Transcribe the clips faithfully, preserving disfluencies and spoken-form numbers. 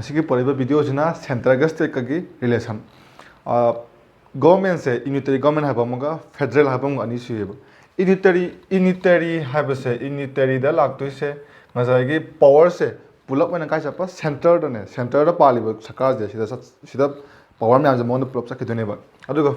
ꯉꯁꯤꯒꯤ ꯄꯣꯔꯛꯏꯕ ꯚꯤꯗꯤꯑꯣꯁꯤꯅ ꯁꯦꯟꯇꯔꯒ ꯁ꯭ꯇꯦꯠꯀꯒꯤ relation. ꯒꯣꯔꯃꯦꯟꯁꯦ ꯌꯨꯅꯤꯇꯔꯤ government ꯍꯥꯏꯕ ꯑꯃꯒ ꯐꯦꯗꯔꯦꯜ ꯍꯥꯏꯕ ꯑꯃꯒ ꯑꯅꯤ ꯁꯨꯏꯌꯦꯕ꯫ ꯌꯨꯅꯤꯇꯔꯤ ꯌꯨꯅꯤꯇꯔꯤ ꯍꯥꯏꯕꯁꯦ, ꯌꯨꯅꯤꯇꯔꯤꯗ ꯂꯥꯛꯇꯣꯏꯁꯦ ꯉꯁꯥꯏꯒꯤ ꯄꯋꯥꯔꯁꯦ ꯄꯨꯂꯞ ꯑꯣꯏꯅ ꯀꯥꯏ ꯆꯠꯄ? ꯁꯦꯟꯇꯔꯗꯅꯦ, ꯁꯦꯟꯇꯔꯗ ꯄꯥꯜꯂꯤꯕ ꯁꯔꯀꯥꯔꯁꯦ ꯁꯤꯗ ꯆꯠ- ꯁꯤꯗ ꯄꯋꯥꯔ ꯃꯌꯥꯝꯁꯦ ꯃꯉꯣꯟꯗ ꯄꯨꯂꯞ ꯆꯠꯈꯤꯗꯣꯏꯅꯦꯕ꯫ ꯑꯗꯨꯒ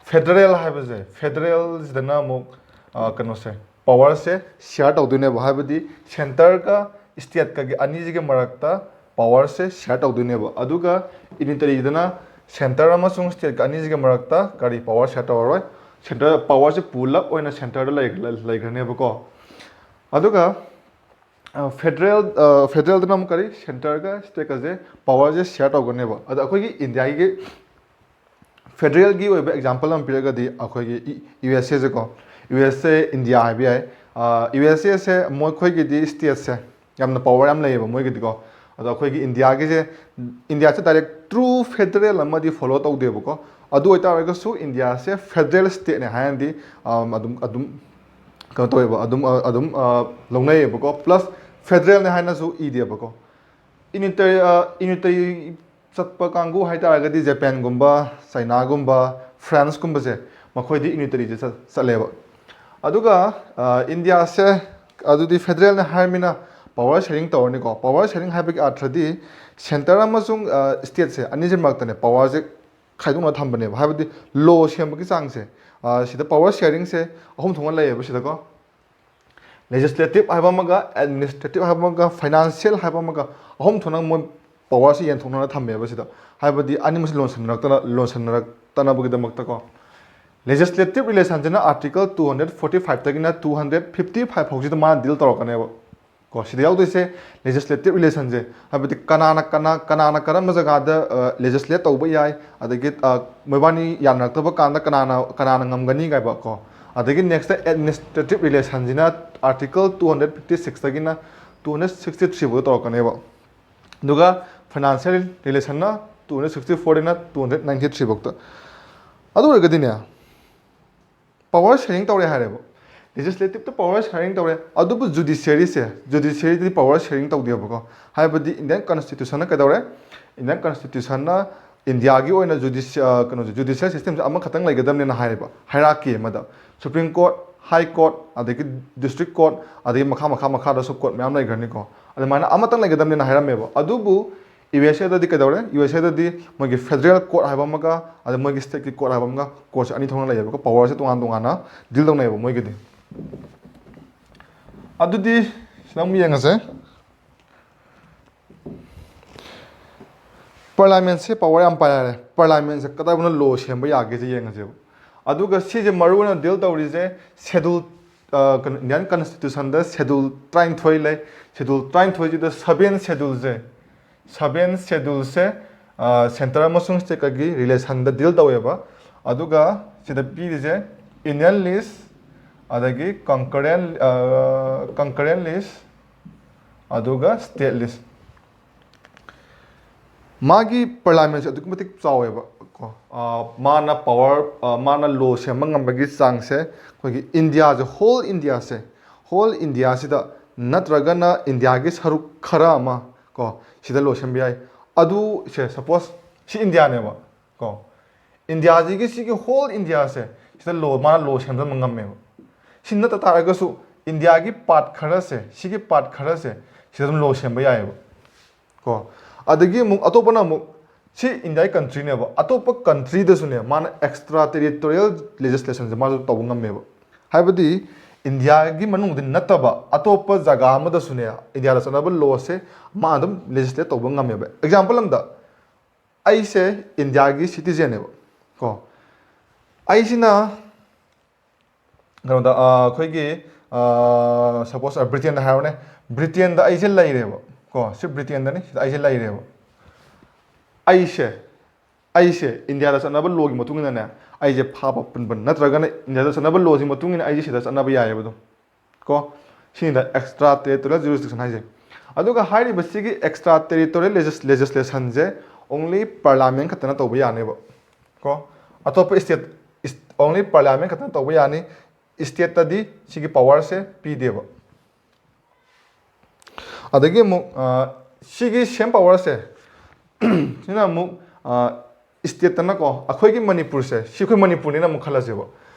ꯐꯦꯗꯔꯦꯜ ꯍꯥꯏꯕꯁꯦ, ꯐꯦꯗꯔꯦꯜꯁꯤꯗꯅ ꯑꯃꯨꯛ ꯑ, ꯀꯩꯅꯣꯁꯦ, ꯄꯋꯥꯔꯁꯦ ꯁꯤꯌꯔ ꯇꯧꯗꯣꯏꯅꯦꯕ꯫ ꯍꯥꯏꯕꯗꯤ ꯁꯦꯟꯇꯔꯒ ꯁ꯭ꯇꯦꯠꯀꯒꯤ ꯑꯅꯤꯁꯤꯒꯤ ꯃꯔꯛꯇ ꯄꯋꯥꯔꯁꯦ ꯁꯤꯌꯔ ꯇꯧꯗꯣꯏꯅꯦꯕ꯫ ꯑꯗꯨꯒ ꯌꯨꯅꯤꯇꯔꯤꯗꯅ ꯁꯦꯟꯇꯔ ꯑꯃꯁꯨꯡ ꯁ꯭ꯇꯦꯠꯀ ꯑꯅꯤꯁꯤꯒꯤ ꯃꯔꯛꯇ ꯀꯔꯤ, ꯄꯋꯥꯔ ꯁꯤꯌꯔ ꯇꯧꯔꯔꯣꯏ꯫ ꯁꯦꯟꯇꯔ ꯄꯋꯥꯔꯁꯦ ꯄꯨꯂꯞ ꯑꯣꯏꯅ ꯁꯦꯟꯇꯔꯗ ꯂꯩ- ꯂꯩꯈ꯭ꯔꯅꯦꯕꯀꯣ꯫ ꯑꯗꯨꯒ ꯐꯦꯗꯔꯦꯜ ꯐꯦꯗꯔꯦꯜꯗꯅ ꯑꯃꯨꯛ ꯀꯔꯤ, ꯁꯦꯟꯇꯔꯒ ꯁ꯭ꯇꯦꯠꯀꯁꯦ ꯄꯋꯥꯔꯁꯦ ꯁꯤꯌꯔ ꯇꯧꯒꯅꯦꯕ꯫ ꯑꯗꯣ ꯑꯩꯈꯣꯏꯒꯤ ꯏꯟꯗꯤꯌꯥꯒꯤ ꯐꯦꯗꯔꯦꯜꯒꯤ ꯑꯣꯏꯕ ꯑꯦꯛꯖꯥꯝꯄꯜ ꯑꯃ ꯄꯤꯔꯒꯗꯤ ꯑꯩꯈꯣꯏꯒꯤ ꯌꯨ ꯑꯦꯁ ꯑꯦꯁꯦꯀꯣ, ꯌꯨ ꯑꯦꯁ ꯑꯦ, ꯏꯟꯗꯤꯌꯥ ꯍꯥꯏꯕ ꯌꯥꯏ꯫ ꯌꯨ ꯑꯦꯁ ꯑꯦꯁꯦ ꯃꯈꯣꯏꯒꯤꯗꯤ ꯁ꯭ꯇꯦꯠꯁꯦ ꯌꯥꯝꯅ ꯄꯋꯥꯔ ꯌꯥꯝ ꯂꯩꯌꯦꯕ ꯃꯣꯏꯒꯤꯗꯤꯀꯣ꯫ ꯑꯗꯣ ꯑꯩꯈꯣꯏꯒꯤ ꯏꯟꯗꯤꯌꯥꯒꯤꯁꯦ, ꯏꯟꯗꯤꯌꯥꯁꯦ ꯗꯥꯏꯔꯦꯛ ꯇ꯭ꯔꯨ ꯐꯦꯗꯔꯦꯜ ꯑꯃꯗꯤ ꯐꯣꯂꯣ ꯇꯧꯗꯦꯕꯀꯣ꯫ ꯑꯗꯨ ꯑꯣꯏꯇꯥꯔꯒꯁꯨ ꯏꯟꯗꯤꯌꯥꯁꯦ ꯐꯦꯗꯔꯦꯜ ꯁ꯭ꯇꯦꯠꯅꯦ ꯍꯥꯏꯅꯗꯤ ꯑꯗꯨꯝ ꯑꯗꯨꯝ ꯀꯩꯅꯣ ꯇꯧꯋꯦꯕ, ꯑꯗꯨꯝ ꯑꯗꯨꯝ ꯂꯧꯅꯩꯌꯦꯕꯀꯣ꯫ ꯄ꯭ꯂꯁ ꯐꯦꯗꯔꯦꯜꯅꯦ ꯍꯥꯏꯅꯁꯨ ꯏꯗꯦꯕꯀꯣ꯫ ꯌꯨꯅꯤꯇꯔꯤ ꯌꯨꯅꯤꯇꯔꯤ ꯆꯠꯄ ꯀꯥꯡꯕꯨ ꯍꯥꯏꯇꯥꯔꯒꯗꯤ ꯖꯄꯥꯟꯒꯨꯝꯕ, ꯆꯩꯅꯥꯒꯨꯝꯕ, ꯐ꯭ꯔꯥꯟꯁꯀꯨꯝꯕꯁꯦ, ꯃꯈꯣꯏꯗꯤ ꯌꯨꯅꯤꯇꯔꯤꯁꯦ ꯆꯠ- ꯆꯠꯂꯦꯕ꯫ ꯑꯗꯨꯒ ꯏꯟꯗꯤꯌꯥꯁꯦ ꯑꯗꯨꯗꯤ ꯐꯦꯗꯔꯦꯜꯅ ꯍꯥꯏꯔꯃꯤꯅ ꯄꯋꯥꯔ ꯁꯦꯌꯔꯤꯡ ꯇꯧꯔꯅꯤꯀꯣ꯫ ꯄꯋꯥꯔ ꯁꯦꯌꯔꯤꯡ ꯍꯥꯏꯕꯒꯤ ꯑꯥꯔꯊꯗꯤ ꯁꯦꯟꯇꯔ ꯑꯃꯁꯨꯡ ꯁ꯭ꯇꯦꯠꯁꯦ ꯑꯅꯤꯁꯤ ꯃꯔꯛꯇꯅꯦ ꯄꯋꯥꯔꯁꯦ ꯈꯥꯏꯗꯣꯛꯅ ꯊꯝꯕꯅꯦꯕ꯫ ꯍꯥꯏꯕꯗꯤ ꯂꯣ ꯁꯦꯝꯕꯒꯤ ꯆꯥꯡꯁꯦ, ꯁꯤꯗ ꯄꯋꯥꯔ ꯁꯦꯌꯔꯤꯡꯁꯦ ꯑꯍꯨꯝ ꯊꯣꯛꯅ ꯂꯩꯌꯦꯕ ꯁꯤꯗꯀꯣ꯫ ꯂꯦꯖꯤꯁꯂꯦꯇꯤꯞ ꯍꯥꯏꯕ ꯑꯃꯒ, ꯑꯦꯗꯃꯤꯅꯤꯁꯇ꯭ꯔꯦꯇꯤꯞ ꯍꯥꯏꯕ ꯑꯃꯒ, ꯐꯥꯏꯅꯥꯟꯁꯤꯌꯦꯜ ꯍꯥꯏꯕ ꯑꯃꯒ, ꯑꯍꯨꯝ ꯊꯣꯛꯅ ꯃꯣꯏ ꯄꯋꯥꯔꯁꯤ ꯌꯦꯟꯊꯣꯛꯅꯅ ꯊꯝꯃꯦꯕ ꯁꯤꯗ꯫ ꯍꯥꯏꯕꯗꯤ ꯑꯅꯤꯃꯛꯁꯤ ꯂꯣꯟꯁꯟꯅꯔꯛꯇꯅ ꯂꯣꯟꯁꯟꯅꯔꯛꯇꯅꯕꯒꯤꯗꯃꯛꯇꯀꯣ꯫ ꯂꯦꯖꯤꯁꯂꯦꯇꯤꯞ ꯔꯤꯂꯦꯁꯟꯁꯤꯅ ꯑꯥꯔꯇꯤꯀꯜ ꯇꯨ ꯍꯟꯗ꯭ꯔꯦꯠ ꯐꯣꯔꯇꯤ ꯐꯥꯏꯚꯇꯒꯤꯅ ꯇꯨ ꯍꯟꯗ꯭ꯔꯦꯠ ꯐꯤꯐꯇꯤ ꯐꯥꯏꯚ ꯐꯥꯎꯁꯤꯗ ꯃꯥꯅ ꯗꯤꯜ ꯇꯧꯔꯛꯀꯅꯦꯕ꯫ ꯀꯣ, ꯁꯤꯗ ꯌꯥꯎꯗꯣꯏꯁꯦ ꯂꯦꯖꯤꯁꯂꯦꯇꯤꯞ ꯔꯤꯂꯦꯁꯟꯁꯦ꯫ ꯍꯥꯏꯕꯗꯤ ꯀꯅꯥꯅ ꯀꯅꯥ ꯀꯅꯥꯅ ꯀꯔꯝꯕ ꯖꯒꯥꯗ ꯂꯦꯖꯤꯁꯂꯦꯠ ꯇꯧꯕ ꯌꯥꯏ, ꯑꯗꯒꯤ ꯃꯣꯏꯕꯥꯅꯤ ꯌꯥꯅꯔꯛꯇꯕ ꯀꯥꯟꯗ ꯀꯅꯥꯅ ꯀꯅꯥꯅ ꯉꯝꯒꯅꯤ ꯀꯥꯏꯕ ꯀꯣ꯫ ꯑꯗꯒꯤ ꯅꯦꯛꯁꯇ ꯑꯦꯗꯃꯤꯅꯤꯁꯇ꯭ꯔꯦꯇꯤꯞ ꯔꯤꯂꯦꯁꯟꯁꯤꯅ ꯑꯥꯔꯇꯤꯀꯜ ꯇꯨ ꯍꯟꯗ꯭ꯔꯦꯠ ꯐꯤꯐꯇꯤ ꯁꯤꯛꯁꯇꯒꯤꯅ ꯇꯨ ꯍꯟꯗ꯭ꯔꯦꯠ ꯁꯤꯛꯁꯇꯤ ꯊ꯭ꯔꯤ ꯐꯥꯎꯗ ꯇꯧꯔꯛꯀꯅꯦꯕ꯫ ꯑꯗꯨꯒ ꯐꯥꯏꯅꯥꯟꯁꯤꯌꯦꯜ ꯔꯤꯂꯦꯁꯟꯅ ꯇꯨ ꯍꯟꯗ꯭ꯔꯦꯠ ꯁꯤꯛꯁꯇꯤ ꯐꯣꯔꯗꯩꯅ ꯇꯨ ꯍꯟꯗ꯭ꯔꯦꯠ ꯅꯥꯏꯟꯇꯤ ꯊ꯭ꯔꯤ ꯐꯥꯎꯗ꯫ ꯑꯗꯨ ꯑꯣꯏꯔꯒꯗꯤꯅꯦ, ꯄꯋꯥꯔ ꯁꯦꯌꯔꯤꯡ ꯇꯧꯔꯦ ꯍꯥꯏꯔꯦꯕ꯫ ꯂꯦꯖꯤꯁꯂꯦꯇꯤꯞꯇ ꯄꯋꯥꯔ ꯁꯦꯌꯥꯔꯤꯡ ꯇꯧꯔꯦ, ꯑꯗꯨꯕꯨ ꯖꯨꯗꯤꯁꯤꯌꯔꯤꯁꯦ, ꯖꯨꯗꯤꯁꯤꯌꯔꯤꯗꯗꯤ ꯄꯋꯥꯔ ꯁꯦꯌꯥꯔꯤꯡ ꯇꯧꯗꯦꯕꯀꯣ꯫ ꯍꯥꯏꯕꯗꯤ ꯏꯟꯗꯤꯌꯟ ꯀꯟꯁꯇꯤꯇ꯭ꯌꯨꯁꯟꯅ ꯀꯩꯗꯧꯔꯦ? ꯏꯟꯗꯤꯌꯟ ꯀꯟꯁꯇꯤꯇ꯭ꯌꯨꯁꯟꯅ ꯏꯟꯗꯤꯌꯥꯒꯤ ꯑꯣꯏꯅ ꯖꯨꯗꯤꯁꯤ-, ꯑ, ꯀꯩꯅꯣꯁꯦ, ꯖꯨꯗꯤꯁꯤꯌꯦꯜ ꯁꯤꯁꯇꯦꯝꯁꯦ ꯑꯃꯈꯛꯇꯪ ꯂꯩꯒꯗꯕꯅꯦꯅ ꯍꯥꯏꯌꯦꯕ, ꯍꯥꯏꯔꯥꯔꯀꯤ ꯑꯃꯗ꯫ ꯁꯨꯄ꯭ꯔꯤꯝ ꯀꯣꯔꯠ, ꯍꯥꯏ ꯀꯣꯔꯠ, ꯑꯗꯒꯤ ꯗꯤꯁꯇ꯭ꯔꯤꯛ ꯀꯣꯔꯠ, ꯑꯗꯒꯤ ꯃꯈꯥ, ꯃꯈꯥ, ꯃꯈꯥꯗꯁꯨ ꯀꯣꯔꯠ ꯃꯌꯥꯝ ꯂꯩꯈ꯭ꯔꯅꯤꯀꯣ꯫ ꯑꯗꯨꯃꯥꯏꯅ ꯑꯃꯇꯪ ꯂꯩꯒꯗꯕꯅꯦꯅ ꯍꯥꯏꯔꯝꯃꯦꯕ꯫ ꯑꯗꯨꯕꯨ ꯌꯨ ꯑꯦꯁ ꯑꯦꯗꯗꯤ ꯀꯩꯗꯧꯔꯦ? ꯌꯨ ꯑꯦꯁ ꯑꯦꯗꯗꯤ ꯃꯣꯏꯒꯤ ꯐꯦꯗꯔꯦꯜ ꯀꯣꯔꯠ ꯍꯥꯏꯕ ꯑꯃꯒ, ꯑꯗ ꯃꯣꯏꯒꯤ ꯁ꯭ꯇꯦꯠꯀꯤ ꯀꯣꯔꯠ ꯍꯥꯏꯕ ꯑꯃꯒ, ꯀꯣꯔꯠꯁꯦ ꯑꯅꯤ ꯊꯣꯛꯅ ꯂꯩꯌꯦꯕꯀꯣ, ꯄꯋꯥꯔꯁꯦ ꯇꯣꯉꯥꯟ ꯇꯣꯉꯥꯟꯅ ꯗꯤꯜ ꯇꯧꯅꯩꯌꯦꯕ ꯃꯣꯏꯒꯤꯗꯤ꯫ ꯑꯗꯨꯗꯤ ꯁꯤꯗ ꯑꯃꯨꯛ ꯌꯦꯡꯉꯁꯦ꯫ ꯄꯥꯔꯂꯥꯃꯦꯟꯁꯦ ꯄꯋꯥꯔ ꯌꯥꯝ ꯄꯥꯏꯔꯦ꯫ ꯄꯥꯔꯂꯥꯃꯦꯟꯁꯦ ꯀꯗꯥꯏꯐꯥꯎꯅ ꯂꯣ ꯁꯦꯝꯕ ꯌꯥꯒꯦꯁꯦ ꯌꯦꯡꯉꯁꯦꯕ꯫ ꯑꯗꯨꯒ ꯁꯤꯁꯦ ꯃꯔꯨ ꯑꯣꯏꯅ ꯗꯤꯜ ꯇꯧꯔꯤꯁꯦ ꯁꯦꯗꯨꯜ, ꯑ, ꯀꯩꯅꯣ, ꯏꯟꯗꯤꯌꯟ ꯀꯟꯁꯇꯤꯇ꯭ꯌꯨꯁꯟꯗ ꯁꯦꯗꯨꯜ ꯇꯔꯥꯅꯤꯊꯣꯏ ꯂꯩ꯫ ꯁꯦꯗꯨꯜ ꯇꯔꯥꯅꯤꯊꯣꯏꯁꯤꯗ ꯁꯕꯦꯟ ꯁꯦꯗꯨꯜꯁꯦ, ꯁꯕꯦꯟ ꯁꯦꯗꯨꯜꯁꯦ, ꯑ, ꯁꯦꯟꯇꯔ ꯑꯃꯁꯨꯡ ꯁ꯭ꯇꯦꯠꯀꯒꯤ ꯔꯤꯂꯦꯁꯟꯗ ꯗꯤꯜ ꯇꯧꯋꯦꯕ꯫ ꯑꯗꯨꯒ ꯁꯤꯗ ꯄꯤꯔꯤꯁꯦ ꯌꯨꯅꯤꯌꯟ ꯂꯤꯁ, ꯑꯗꯒꯤ ꯀꯪꯀꯔꯦꯟ, ꯑ, ꯀꯪꯀꯔꯦꯟ ꯂꯤꯁ, ꯑꯗꯨꯒ ꯁ꯭ꯇꯦꯠ ꯂꯤꯁ꯫ ꯃꯥꯒꯤ ꯄꯥꯔꯂꯥꯃꯦꯟꯁꯦ ꯑꯗꯨꯛꯀꯤ ꯃꯇꯤꯛ ꯆꯥꯎꯋꯦꯕ ꯀꯣ꯫ ꯑ, ꯃꯥꯅ ꯄꯋꯥꯔ, ꯑ, ꯃꯥꯅ ꯂꯣ ꯁꯦꯝꯕ ꯉꯝꯕꯒꯤ ꯆꯥꯡꯁꯦ ꯑꯩꯈꯣꯏꯒꯤ ꯏꯟꯗꯤꯌꯥꯁꯦ, ꯍꯣꯜ ꯏꯟꯗꯤꯌꯥꯁꯦ, ꯍꯣꯜ ꯏꯟꯗꯤꯌꯥꯁꯤꯗ ꯅꯠꯇ꯭ꯔꯒꯅ ꯏꯟꯗꯤꯌꯥꯒꯤ ꯁꯔꯨꯛ ꯈꯔ ꯑꯃ ꯀꯣ, ꯁꯤꯗ ꯂꯣ ꯁꯦꯝꯕ ꯌꯥꯏ꯫ ꯑꯗꯨ ꯁꯦ, ꯁꯄꯣꯁ ꯁꯤ ꯏꯟꯗꯤꯌꯥꯅꯦꯕ ꯀꯣ, ꯏꯟꯗꯤꯌꯥꯁꯤꯒꯤ, ꯁꯤꯒꯤ ꯍꯣꯜ ꯏꯟꯗꯤꯌꯥꯁꯦ ꯁꯤꯗ ꯂꯣ, ꯃꯥꯅ ꯂꯣ ꯁꯦꯝꯖꯤꯟꯕ ꯉꯝꯃꯦꯕ꯫ ꯁꯤ ꯅꯠꯇ ꯇꯥꯔꯒꯁꯨ ꯏꯟꯗꯤꯌꯥꯒꯤ ꯄꯥꯔꯠ ꯈꯔꯁꯦ, ꯁꯤꯒꯤ ꯄꯥꯔꯠ ꯈꯔꯁꯦ ꯁꯤꯗ ꯑꯗꯨꯝ ꯂꯣ ꯁꯦꯝꯕ ꯌꯥꯏꯑꯕ ꯀꯣ꯫ ꯑꯗꯒꯤ ꯑꯃꯨꯛ ꯑꯇꯣꯞꯄꯅ ꯑꯃꯨꯛ, ꯁꯤ ꯏꯟꯗꯤꯌꯥꯒꯤ ꯀꯟꯇ꯭ꯔꯤꯅꯦꯕ, ꯑꯇꯣꯞꯄ ꯀꯟꯇ꯭ꯔꯤꯗꯁꯨꯅꯦ ꯃꯥꯅ ꯑꯦꯛꯁꯇ꯭ꯔꯥ ꯇꯦꯔꯤꯇꯣꯔꯤꯌꯦꯜ ꯂꯦꯖꯤꯁꯂꯦꯁꯟꯁꯦ ꯃꯥꯁꯨ ꯇꯧꯕ ꯉꯝꯃꯦꯕ꯫ ꯍꯥꯏꯕꯗꯤ ꯏꯟꯗꯤꯌꯥꯒꯤ ꯃꯅꯨꯡꯗ ꯅꯠꯇꯕ ꯑꯇꯣꯞꯄ ꯖꯒꯥ ꯑꯃꯗꯁꯨꯅꯦ ꯏꯟꯗꯤꯌꯥꯗ ꯆꯠꯅꯕ ꯂꯣꯁꯦ ꯃꯥ ꯑꯗꯨꯝ ꯂꯦꯖꯤꯁꯂꯦꯠ ꯇꯧꯕ ꯉꯝꯃꯦꯕ꯫ ꯑꯦꯛꯖꯥꯝꯄꯜ ꯑꯝꯗ, ꯑꯩꯁꯦ ꯏꯟꯗꯤꯌꯥꯒꯤ ꯁꯤꯇꯤꯖꯦꯟꯅꯦꯕ ꯀꯣ꯫ ꯑꯩꯁꯤꯅ ꯀꯩꯅꯣꯗ, ꯑ, ꯑꯩꯈꯣꯏꯒꯤ, ꯁꯄꯣꯁ ꯕ꯭ꯔꯤꯇꯦꯟꯗ ꯍꯥꯏꯔꯣꯅꯦ, ꯕ꯭ꯔꯤꯇꯦꯟꯗ ꯑꯩꯁꯦ ꯂꯩꯔꯦꯕ ꯀꯣ, ꯁꯤ ꯕ꯭ꯔꯤꯇꯦꯟꯗꯅꯤ, ꯁꯤꯗ ꯑꯩꯁꯦ ꯂꯩꯔꯦꯕ꯫ ꯑꯩꯁꯦ, ꯑꯩꯁꯦ ꯏꯟꯗꯤꯌꯥꯗ ꯆꯠꯅꯕ ꯂꯣꯒꯤ ꯃꯇꯨꯡ ꯏꯟꯅꯅꯦ, ꯑꯩꯁꯦ ꯐꯥꯕ ꯄꯨꯟꯕ ꯅꯠꯇ꯭ꯔꯒꯅ ꯏꯟꯗꯤꯌꯥꯗ ꯆꯠꯅꯕ ꯂꯣꯁꯤ ꯃꯇꯨꯡ ꯏꯟꯅ ꯑꯩꯁꯦ ꯁꯤꯗ ꯆꯠꯅꯕ ꯌꯥꯏꯑꯕ ꯑꯗꯨꯝ ꯀꯣ꯫ ꯁꯤꯅꯤꯗ ꯑꯦꯛꯁꯇ꯭ꯔꯥ ꯇꯦꯔꯤꯇꯣꯔꯤꯌꯦꯜ ꯖꯨꯔꯤꯁꯗꯤꯛꯁꯟ ꯍꯥꯏꯁꯦ꯫ ꯑꯗꯨꯒ ꯍꯥꯏꯔꯤꯕ ꯁꯤꯒꯤ ꯑꯦꯛꯁꯇ꯭ꯔꯥ ꯇꯦꯔꯤꯇꯣꯔꯤꯌꯦꯜ ꯂꯦꯖꯤꯁꯂꯦꯁꯟꯁꯦ ꯑꯣꯡꯂꯤ ꯄꯥꯔꯂꯥꯃꯦꯟ ꯈꯛꯇꯅ ꯇꯧꯕ ꯌꯥꯅꯦꯕ ꯀꯣ꯫ ꯑꯇꯣꯞꯄ ꯁ꯭ꯇꯦꯠ, ꯑꯣꯡꯂꯤ ꯄꯥꯔꯂꯥꯃꯦꯟ ꯈꯛꯇꯅ ꯇꯧꯕ ꯌꯥꯅꯤ꯫ ꯁ꯭ꯇꯦꯠꯇꯗꯤ ꯁꯤꯒꯤ ꯄꯋꯥꯔꯁꯦ ꯄꯤꯗꯦꯕ꯫ ꯑꯗꯒꯤ ꯑꯃꯨꯛ ꯁꯤꯒꯤ ꯁꯦꯝ ꯄꯋꯥꯔꯁꯦ ꯁꯤꯅ ꯑꯃꯨꯛ ꯁ꯭ꯇꯦꯠꯇꯅꯀꯣ, ꯑꯩꯈꯣꯏꯒꯤ ꯃꯅꯤꯄꯨꯔꯁꯦ, ꯁꯤ ꯑꯩꯈꯣꯏ ꯃꯅꯤꯄꯨꯔꯅꯤꯅ ꯑꯃꯨꯛ ꯈꯜꯂꯁꯦꯕ꯫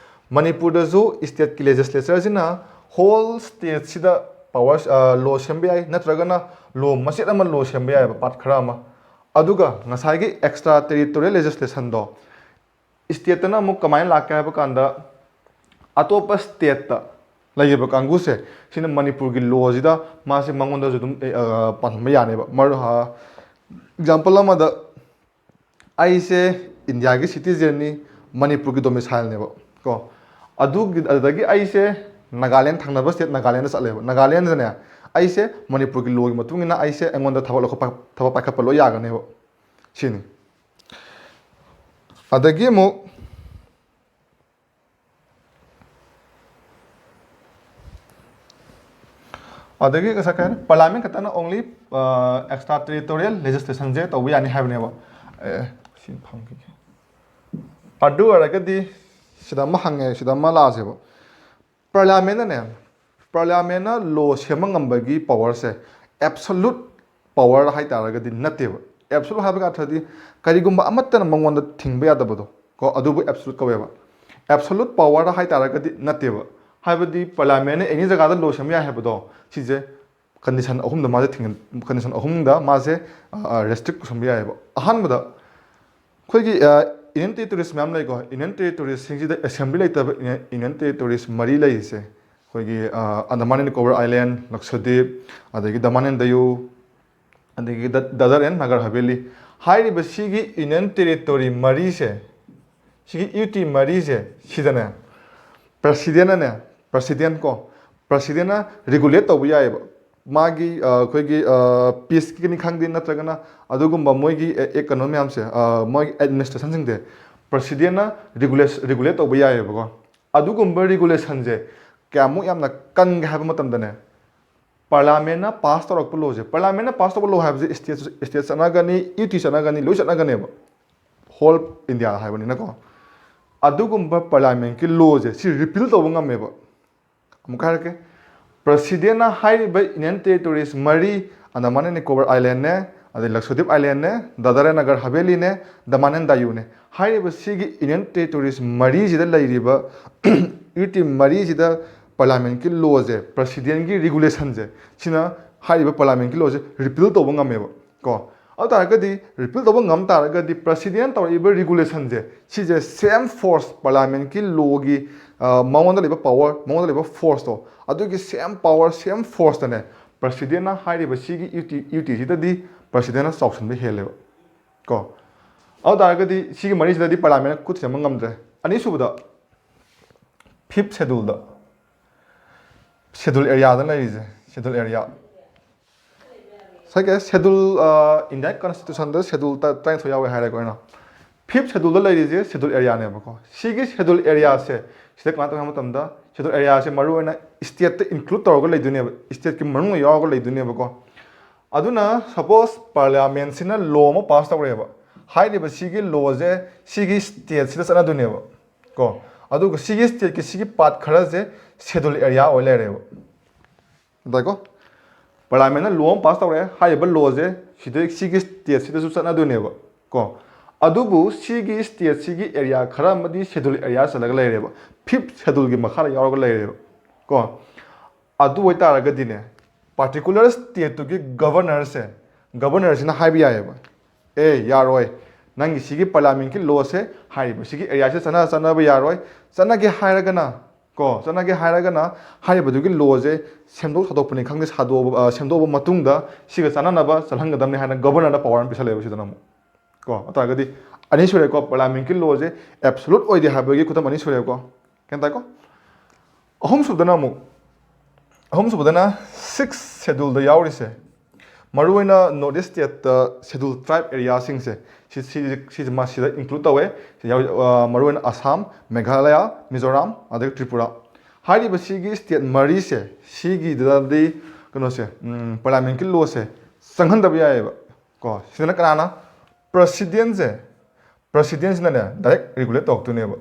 ꯃꯅꯤꯄꯨꯔꯗꯁꯨ ꯁ꯭ꯇꯦꯠꯀꯤ ꯂꯦꯖꯤꯁꯂꯦꯆꯔꯁꯤꯅ ꯍꯣꯜ ꯁ꯭ꯇꯦꯠꯁꯤꯗ ꯄꯋꯥꯔ, ꯂꯣ ꯁꯦꯝꯕ ꯌꯥꯏ, ꯅꯠꯇ꯭ꯔꯒꯅ ꯂꯣ ꯃꯆꯦꯠ ꯑꯃ ꯂꯣ ꯁꯦꯝꯕ ꯌꯥꯏꯑꯕ, ꯄꯥꯔꯠ ꯈꯔ ꯑꯃ꯫ ꯑꯗꯨꯒ ꯉꯁꯥꯏꯒꯤ ꯑꯦꯛꯁꯇ꯭ꯔꯥ ꯇꯦꯔꯤꯇꯣꯔꯤꯌꯦꯜ ꯂꯦꯖꯤꯁꯂꯦꯁꯟꯗꯣ ꯁ꯭ꯇꯦꯠꯇꯅ ꯑꯃꯨꯛ ꯀꯃꯥꯏꯅ ꯂꯥꯛꯀꯦ ꯍꯥꯏꯕ ꯀꯥꯟꯗ, ꯑꯇꯣꯞꯄ ꯁ꯭ꯇꯦꯠꯇ ꯂꯩꯔꯤꯕ ꯀꯥꯡꯕꯨꯁꯦ, ꯁꯤꯅ ꯃꯅꯤꯄꯨꯔꯒꯤ ꯂꯣꯁꯤꯗ ꯃꯥꯁꯦ ꯃꯉꯣꯟꯗꯁꯨ ꯑꯗꯨꯝ ꯄꯥꯟꯍꯟꯕ ꯌꯥꯅꯦꯕ꯫ ꯑꯦꯛꯖꯥꯝꯄꯜ ꯑꯃꯗ, ꯑꯩꯁꯦ ꯏꯟꯗꯤꯌꯥꯒꯤ ꯁꯤꯇꯤꯖꯦꯟꯅꯤ, ꯃꯅꯤꯄꯨꯔꯒꯤ ꯗꯣꯃꯤꯁꯥꯏꯜꯅꯦꯕ ꯀꯣ꯫ ꯑꯗꯨꯒꯤ, ꯑꯗꯨꯗꯒꯤ ꯑꯩꯁꯦ ꯅꯥꯒꯥꯂꯦꯟ, ꯊꯪꯅꯕ ꯁ꯭ꯇꯦꯠ ꯅꯥꯒꯥꯂꯦꯟꯗ ꯆꯠꯂꯦꯕ꯫ ꯅꯥꯒꯥꯂꯦꯟꯗꯅꯦ ꯑꯩꯁꯦ ꯃꯅꯤꯄꯨꯔꯒꯤ ꯂꯣꯒꯤ ꯃꯇꯨꯡ ꯏꯟꯅ ꯑꯩꯁꯦ, ꯑꯩꯉꯣꯟꯗ ꯊꯕꯛ ꯂꯧꯈꯠꯄ, ꯊꯕꯛ ꯄꯥꯏꯈꯠꯄ ꯂꯣꯏ ꯌꯥꯒꯅꯦꯕ꯫ ꯁꯤꯅꯤ꯫ ꯑꯗꯒꯤ ꯑꯃꯨꯛ ꯑꯗꯒꯤ ꯉꯁꯥꯏ ꯀꯩ ꯍꯥꯏꯅꯤ, ꯄꯥꯔꯂꯤꯌꯥꯃꯦꯟ ꯈꯛꯇꯅ only extra territorial legislationꯁꯦ ꯇꯧꯕ ꯌꯥꯅꯤ ꯍꯥꯏꯕꯅꯦꯕ꯫ ꯑꯦ, ꯁꯤ ꯐꯪꯈꯤꯒꯦ꯫ ꯑꯗꯨ ꯑꯣꯏꯔꯒꯗꯤ ꯁꯤꯗ ꯑꯃ ꯍꯪꯉꯦ, ꯁꯤꯗ ꯑꯃ ꯂꯥꯛꯑꯁꯦꯕ꯫ ꯄꯥꯔꯂꯤꯌꯥꯃꯦꯟꯅꯅꯦ, ꯄꯥꯔꯂꯤꯌꯥꯃꯦꯟꯅ ꯂꯣ ꯁꯦꯝꯕ ꯉꯝꯕꯒꯤ ꯄꯋꯥꯔꯁꯦ ꯑꯦꯕꯁꯣꯂꯨꯠ ꯄꯋꯥꯔ ꯍꯥꯏꯇꯥꯔꯒꯗꯤ ꯅꯠꯇꯦꯕ꯫ ꯑꯦꯕꯁꯣꯂꯨꯠ ꯍꯥꯏꯕꯒꯤ ꯑꯔꯊꯗꯤ ꯀꯔꯤꯒꯨꯝꯕ ꯑꯃꯠꯇꯅ ꯃꯉꯣꯟꯗ ꯊꯤꯡꯕ ꯌꯥꯗꯕꯗꯣ ꯀꯣ, ꯑꯗꯨꯕꯨ ꯑꯦꯕꯁꯣꯂꯨꯠ ꯀꯧꯋꯦꯕ꯫ ꯑꯦꯕꯁꯣꯂꯨꯠ ꯄꯋꯥꯔ ꯍꯥꯏꯇꯥꯔꯒꯗꯤ ꯅꯠꯇꯦꯕ꯫ ꯍꯥꯏꯕꯗꯤ ꯄꯥꯔꯂꯤꯌꯥꯃꯦꯟꯅ ꯑꯦꯅꯤ ꯖꯒꯥꯗ ꯂꯣ ꯁꯦꯝꯕ ꯌꯥꯏ ꯍꯥꯏꯕꯗꯣ, ꯁꯤꯁꯦ ꯀꯟꯗꯤꯁꯟ ꯑꯍꯨꯝꯗ ꯃꯥꯁꯦ ꯊꯤꯡꯍꯟ-, ꯀꯟꯗꯤꯁꯟ ꯑꯍꯨꯝꯗ ꯃꯥꯁꯦ ꯔꯦꯁꯇ꯭ꯔꯤꯛ ꯇꯧꯁꯟꯕ ꯌꯥꯏꯑꯕ꯫ ꯑꯍꯥꯟꯕꯗ, ꯑꯩꯈꯣꯏꯒꯤ ꯌꯨꯅꯤꯌꯟ ꯇꯦꯔꯤꯇꯣꯔꯤꯁ ꯃꯌꯥꯝ ꯂꯩꯀꯣ꯫ ꯌꯨꯅꯤꯌꯟ ꯇꯦꯔꯤꯇꯣꯔꯤꯁꯁꯤꯡꯁꯤꯗ ꯑꯦꯁꯦꯝꯕ꯭ꯂꯤ ꯂꯩꯇꯕ ꯌꯨꯅꯤꯌꯟ ꯇꯦꯔꯤꯇꯣꯔꯤꯁ ꯃꯔꯤ ꯂꯩꯔꯤꯁꯦ, ꯑꯩꯈꯣꯏꯒꯤ ꯑꯟꯗꯃꯥꯟ ꯑꯦꯟ ꯅꯤꯀꯣꯕꯔ ꯑꯥꯏꯂꯦꯟ, ꯂꯛꯁꯗꯤꯞ, ꯑꯗꯒꯤ ꯗꯃꯥꯟ ꯑꯦꯟ ꯗꯌꯨ, ꯑꯗꯒꯤ ꯗ-, ꯗꯗꯔ ꯑꯦꯟ ꯅꯒꯔ ꯍꯕꯦꯂꯤ꯫ ꯍꯥꯏꯔꯤꯕ ꯁꯤꯒꯤ ꯌꯨꯅꯤꯌꯟ ꯇꯦꯔꯤꯇꯣꯔꯤ ꯃꯔꯤꯁꯦ, ꯁꯤꯒꯤ ꯌꯨ ꯇꯤ ꯃꯔꯤꯁꯦ, ꯁꯤꯗꯅꯦ ꯄ꯭ꯔꯁꯤꯗꯦꯟꯅꯅꯦ, ꯄ꯭ꯔꯁꯤꯗꯦꯟ ꯀꯣ, ꯄ꯭ꯔꯁꯤꯗꯦꯟꯅ ꯔꯤꯒꯨꯂꯦꯠ ꯇꯧꯕ ꯌꯥꯏꯑꯕ꯫ ꯃꯥꯒꯤ, ꯑ, ꯑꯩꯈꯣꯏꯒꯤ, ꯑ, ꯄꯤꯁꯀꯤꯅꯤ ꯈꯪꯗꯦ, ꯅꯠꯇ꯭ꯔꯒꯅ ꯑꯗꯨꯒꯨꯝꯕ ꯃꯣꯏꯒꯤ ꯑꯦ-, ꯑꯦ-, ꯀꯩꯅꯣ ꯃꯌꯥꯝꯁꯦ, ꯑ, ꯃꯣꯏꯒꯤ ꯑꯦꯗꯃꯤꯅꯤꯁꯇ꯭ꯔꯦꯁꯟꯁꯤꯡꯁꯦ ꯄ꯭ꯔꯁꯤꯗꯦꯟꯅ ꯔꯤꯒꯨꯂꯦꯁ-, ꯔꯤꯒꯨꯂꯦꯠ ꯇꯧꯕ ꯌꯥꯏꯑꯕꯀꯣ꯫ ꯑꯗꯨꯒꯨꯝꯕ ꯔꯤꯒꯨꯂꯦꯁꯟꯁꯦ ꯀꯌꯥꯃꯨꯛ ꯌꯥꯝꯅ ꯀꯟꯒꯦ ꯍꯥꯏꯕ ꯃꯇꯝꯗꯅꯦ, ꯄꯥꯔꯂꯤꯌꯥꯃꯦꯟꯅ ꯄꯥꯁ ꯇꯧꯔꯛꯄ ꯂꯣꯁꯦ, ꯄꯥꯔꯂꯤꯌꯥꯃꯦꯟꯅ ꯄꯥꯁ ꯇꯧꯕ ꯂꯣ ꯍꯥꯏꯕꯁꯦ ꯁ꯭ꯇꯦꯠ, ꯁ꯭ꯇꯦꯠ ꯆꯠꯅꯒꯅꯤ, ꯌꯨ ꯇꯤ ꯆꯠꯅꯒꯅꯤ, ꯂꯣꯏ ꯆꯠꯅꯒꯅꯦꯕ꯫ Hall India ꯍꯥꯏꯕꯅꯤꯅꯀꯣ꯫ ꯑꯗꯨꯒꯨꯝꯕ ꯄꯥꯔꯂꯤꯌꯥꯃꯦꯟꯀꯤ ꯂꯣꯁꯦ ꯁꯤ ꯔꯤꯄꯤꯜ ꯇꯧꯕ ꯉꯝꯃꯦꯕ꯫ ꯑꯃꯨꯛꯀ ꯍꯥꯏꯔꯛꯀꯦ, ꯄ꯭ꯔꯁꯤꯗꯦꯟꯅ ꯍꯥꯏꯔꯤꯕ ꯌꯨꯅꯤꯌꯟ ꯇꯦꯔꯤꯇꯣꯔꯤꯁ ꯃꯔꯤ, ꯑꯟꯗꯃꯥꯟ ꯑꯦꯟ ꯅꯤꯀꯣꯕꯔ ꯑꯥꯏꯂꯦꯟꯅꯦ, ꯑꯗꯩ ꯂꯛꯁꯗꯤꯞ ꯑꯥꯏꯂꯦꯟꯅꯦ, ꯗꯥꯗꯔ ꯑꯦꯟ ꯅꯒꯔ ꯍꯕꯦꯂꯤꯅꯦ, ꯗꯃꯥꯟ ꯑꯦꯟ ꯗꯥꯌꯨꯅꯦ, ꯍꯥꯏꯔꯤꯕ ꯁꯤꯒꯤ ꯌꯨꯅꯤꯌꯟ ꯇꯦꯔꯤꯇꯣꯔꯤꯁ ꯃꯔꯤꯁꯤꯗ ꯂꯩꯔꯤꯕ ꯌꯨ ꯇꯤ ꯃꯔꯤꯁꯤꯗ ꯄꯥꯔꯂꯤꯌꯥꯃꯦꯟꯀꯤ ꯂꯣꯁꯦ, ꯄ꯭ꯔꯁꯤꯗꯦꯟꯒꯤ ꯔꯤꯒꯨꯂꯦꯁꯟꯁꯦ, ꯁꯤꯅ ꯍꯥꯏꯔꯤꯕ ꯄꯥꯔꯂꯤꯌꯥꯃꯦꯟꯀꯤ ꯂꯣꯁꯦ ꯔꯤꯄꯤꯜ ꯇꯧꯕ ꯉꯝꯃꯦꯕ꯫ ꯀꯣ, ꯑꯗꯨ ꯇꯥꯔꯒꯗꯤ ꯔꯤꯄꯤꯜ ꯇꯧꯕ ꯉꯝ ꯇꯥꯔꯒꯗꯤ ꯄ꯭ꯔꯁꯤꯗꯦꯟ ꯇꯧꯔꯛꯏꯕ ꯔꯤꯒꯨꯂꯦꯁꯟꯁꯦ, ꯁꯤꯁꯦ ꯁꯦꯝ ꯐꯣꯔꯁ, ꯄꯥꯔꯂꯤꯌꯥꯃꯦꯟꯀꯤ ꯂꯣꯒꯤ ꯃꯉꯣꯟꯗ ꯂꯩꯕ ꯄꯋꯥꯔ, ꯃꯉꯣꯟꯗ ꯂꯩꯕ ꯐꯣꯔꯁꯇꯣ, ꯑꯗꯨꯒꯤ ꯁꯦꯝ ꯄꯋꯥꯔ, ꯁꯦꯝ ꯐꯣꯔꯁꯇꯅꯦ ꯄ꯭ꯔꯁꯤꯗꯦꯟꯅ ꯍꯥꯏꯔꯤꯕ ꯁꯤꯒꯤ ꯌꯨ ꯇꯤ ꯌꯨ ꯇꯤꯁꯤꯗꯗꯤ ꯄ꯭ꯔꯁꯤꯗꯦꯟꯅ ꯆꯥꯎꯁꯤꯟꯕ ꯍꯦꯜꯂꯦꯕ꯫ ꯀꯣ, ꯑꯗꯨ ꯇꯥꯔꯒꯗꯤ ꯁꯤꯒꯤ ꯃꯔꯤꯁꯤꯗꯗꯤ ꯄꯥꯔꯂꯤꯌꯥꯃꯦꯟꯅ ꯈꯨꯠ ꯊꯤꯡꯖꯤꯟꯕ ꯉꯝꯗ꯭ꯔꯦ꯫ ꯑꯅꯤꯁꯨꯕꯗ, ꯐꯤꯞ ꯁꯦꯗꯨꯜꯗ, ꯁꯦꯗꯨꯜ ꯑꯦꯔꯤꯌꯥꯗ ꯂꯩꯔꯤꯁꯦ, ꯁꯦꯗꯨꯜ ꯑꯦꯔꯤꯌꯥ, ꯉꯁꯥꯏꯒꯤ ꯁꯦꯗꯨꯜ, ꯏꯟꯗꯤꯌꯥꯟ ꯀꯟꯁꯇꯤꯇ꯭ꯌꯨꯁꯟꯗ ꯁꯦꯗꯨꯜ ꯇꯔꯥꯅꯤꯊꯣꯏ ꯌꯥꯎꯋꯦ ꯍꯥꯏꯔꯦꯀꯣ ꯑꯩꯅ꯫ ꯐꯤꯞ ꯁꯦꯗꯨꯜꯗ ꯂꯩꯔꯤꯁꯦ ꯁꯦꯗꯨꯜ ꯑꯦꯔꯤꯌꯥꯅꯦꯕꯀꯣ꯫ ꯁꯤꯒꯤ ꯁꯦꯗꯨꯜ ꯑꯦꯔꯤꯌꯥꯁꯦ, ꯁꯤꯗ ꯀꯃꯥꯏꯅ ꯇꯧꯒꯦ ꯍꯥꯏꯕ ꯃꯇꯝꯗ, ꯁꯦꯗꯨꯜ ꯑꯦꯔꯤꯌꯥꯁꯦ ꯃꯔꯨꯑꯣꯏꯅ ꯁ꯭ꯇꯦꯠꯇ ꯏꯟꯀ꯭ꯂꯨꯗ ꯇꯧꯔꯒ ꯂꯩꯗꯣꯏꯅꯦꯕ, ꯁ꯭ꯇꯦꯠꯀꯤ ꯃꯅꯨꯡꯗ ꯌꯥꯎꯔꯒ ꯂꯩꯗꯣꯏꯅꯦꯕꯀꯣ꯫ ꯑꯗꯨꯅ ꯁꯄꯣꯁ ꯄꯥꯔꯂꯤꯌꯥꯃꯦꯟꯁꯤꯅ ꯂꯣ ꯑꯃ ꯄꯥꯁ ꯇꯧꯔꯦꯕ, ꯍꯥꯏꯔꯤꯕ ꯁꯤꯒꯤ ꯂꯣꯁꯦ ꯁꯤꯒꯤ ꯁ꯭ꯇꯦꯠꯁꯤꯗ ꯆꯠꯅꯗꯣꯏꯅꯦꯕ꯫ ꯀꯣ, ꯑꯗꯨꯒ ꯁꯤꯒꯤ ꯁ꯭ꯇꯦꯠꯀꯤ ꯁꯤꯒꯤ ꯄꯥꯔꯠ ꯈꯔꯁꯦ ꯁꯦꯗꯨꯜ ꯑꯦꯔꯤꯌꯥ ꯑꯣꯏ ꯂꯩꯔꯦꯕ꯫ ꯇꯥꯏꯀꯣ? ꯄꯥꯔꯂꯤꯌꯥꯃꯦꯟꯅ ꯂꯣ ꯑꯃ ꯄꯥꯁ ꯇꯧꯔꯦ, ꯍꯥꯏꯔꯤꯕ ꯂꯣꯁꯦ ꯁꯤꯗ, ꯁꯤꯒꯤ ꯁ꯭ꯇꯦꯠꯁꯤꯗꯁꯨ ꯆꯠꯅꯗꯣꯏꯅꯦꯕ꯫ ꯀꯣ, ꯑꯗꯨꯕꯨ ꯁꯤꯒꯤ ꯁ꯭ꯇꯦꯠꯁꯤꯒꯤ ꯑꯦꯔꯤꯌꯥ ꯈꯔ ꯑꯃꯗꯤ ꯁꯦꯗꯨꯜ ꯑꯦꯔꯤꯌꯥ ꯆꯠꯂꯒ ꯂꯩꯔꯦꯕ, ꯐꯤꯞ ꯁꯦꯗꯨꯜꯒꯤ ꯃꯈꯥꯗ ꯌꯥꯎꯔꯒ ꯂꯩꯔꯦꯕ꯫ ꯀꯣ, ꯑꯗꯨ ꯑꯣꯏꯇꯥꯔꯒꯗꯤꯅꯦ, ꯄꯥꯔꯇꯤꯀꯨꯂꯔ ꯁ꯭ꯇꯦꯠꯇꯨꯒꯤ ꯒꯕꯔꯅꯔꯁꯦ, ꯒꯕꯔꯅꯔꯁꯤꯅ ꯍꯥꯏꯕ ꯌꯥꯏꯑꯕ, "ꯑꯦ, ꯌꯥꯔꯣꯏ, ꯅꯪꯒꯤ ꯁꯤꯒꯤ ꯄꯥꯔꯂꯤꯌꯥꯃꯦꯟꯀꯤ ꯂꯣꯁꯦ ꯍꯥꯏꯔꯤꯕ ꯁꯤꯒꯤ ꯑꯦꯔꯤꯌꯥꯁꯤꯗ ꯆꯠꯅ ꯆꯠꯅꯕ ꯌꯥꯔꯣꯏ, ꯆꯠꯅꯒꯦ ꯍꯥꯏꯔꯒꯅ", ꯀꯣ, "ꯆꯠꯅꯒꯦ ꯍꯥꯏꯔꯒꯅ ꯍꯥꯏꯔꯤꯕꯗꯨꯒꯤ ꯂꯣꯁꯦ ꯁꯦꯝꯗꯣꯛ ꯁꯥꯗꯣꯛꯄꯅꯤ ꯈꯪꯗꯦ, ꯁꯥꯗꯣꯛꯑꯕ, ꯑ, ꯁꯦꯝꯗꯣꯛꯑꯕ ꯃꯇꯨꯡꯗ ꯁꯤꯒ ꯆꯥꯟꯅꯅꯕ ꯆꯠꯍꯟꯒꯗꯕꯅꯤ" ꯍꯥꯏꯅ ꯒꯕꯔꯅꯔꯗ ꯄꯋꯥꯔ ꯑꯃ ꯄꯤꯁꯜꯂꯦꯕ ꯁꯤꯗꯅ ꯑꯃꯨꯛ꯫ ꯀꯣ, ꯑꯗꯨ ꯇꯥꯔꯒꯗꯤ ꯑꯅꯤ ꯁꯨꯔꯦꯀꯣ, ꯄꯥꯔꯂꯤꯌꯥꯃꯦꯟꯀꯤ ꯂꯣꯁꯦ ꯑꯦꯕꯁꯣꯂꯨꯠ ꯑꯣꯏꯗꯦ ꯍꯥꯏꯕꯒꯤ ꯈꯨꯗꯝ ꯑꯅꯤ ꯁꯨꯔꯦꯀꯣ꯫ ꯒ꯭ꯌꯥꯟ ꯇꯥꯏꯀꯣ? ꯑꯍꯨꯝꯁꯨꯕꯗꯅ ꯑꯃꯨꯛ, ꯑꯍꯨꯝꯁꯨꯕꯗꯅ ꯁꯤꯛꯁ ꯁꯦꯗꯨꯜꯗ ꯌꯥꯎꯔꯤꯁꯦ, ꯃꯔꯨꯑꯣꯏꯅ ꯅꯣꯔꯠ ꯏꯁ ꯁ꯭ꯇꯦꯠꯇ ꯁꯦꯗꯨꯜ ꯇ꯭ꯔꯥꯏꯕ ꯑꯦꯔꯤꯌꯥꯁꯤꯡꯁꯦ, ꯁꯤ, ꯁꯤ, ꯁꯤꯁꯦ ꯃꯁꯤꯗ ꯏꯟꯀ꯭ꯂꯨꯗ ꯇꯧꯋꯦ꯫ ꯁꯤ ꯌꯥꯎ-, ꯑ, ꯃꯔꯨꯑꯣꯏꯅ ꯑꯁꯥꯝ, ꯃꯦꯘꯥꯂꯌꯥ, ꯃꯤꯖꯣꯔꯥꯝ, ꯑꯗꯒꯤ ꯇ꯭ꯔꯤꯄꯨꯔꯥ꯫ ꯍꯥꯏꯔꯤꯕ ꯁꯤꯒꯤ ꯁ꯭ꯇꯦꯠ ꯃꯔꯤꯁꯦ, ꯁꯤꯒꯤꯗꯗꯤ ꯀꯩꯅꯣꯁꯦ, ꯎꯝ, ꯄꯥꯔꯂꯤꯌꯥꯃꯦꯟꯀꯤ ꯂꯣꯁꯦ ꯆꯪꯍꯟꯗꯕ ꯌꯥꯏꯑꯕ꯫ ꯀꯣ, ꯁꯤꯗꯅ ꯀꯅꯥꯅ? ꯄ꯭ꯔꯁꯤꯗꯦꯟꯁꯦ, ꯄ꯭ꯔꯁꯤꯗꯦꯟꯁꯤꯅꯅꯦ ꯗꯥꯏꯔꯦꯛ ꯔꯤꯒꯨꯂꯦꯠ ꯇꯧꯔꯛꯇꯣꯏꯅꯦꯕ꯫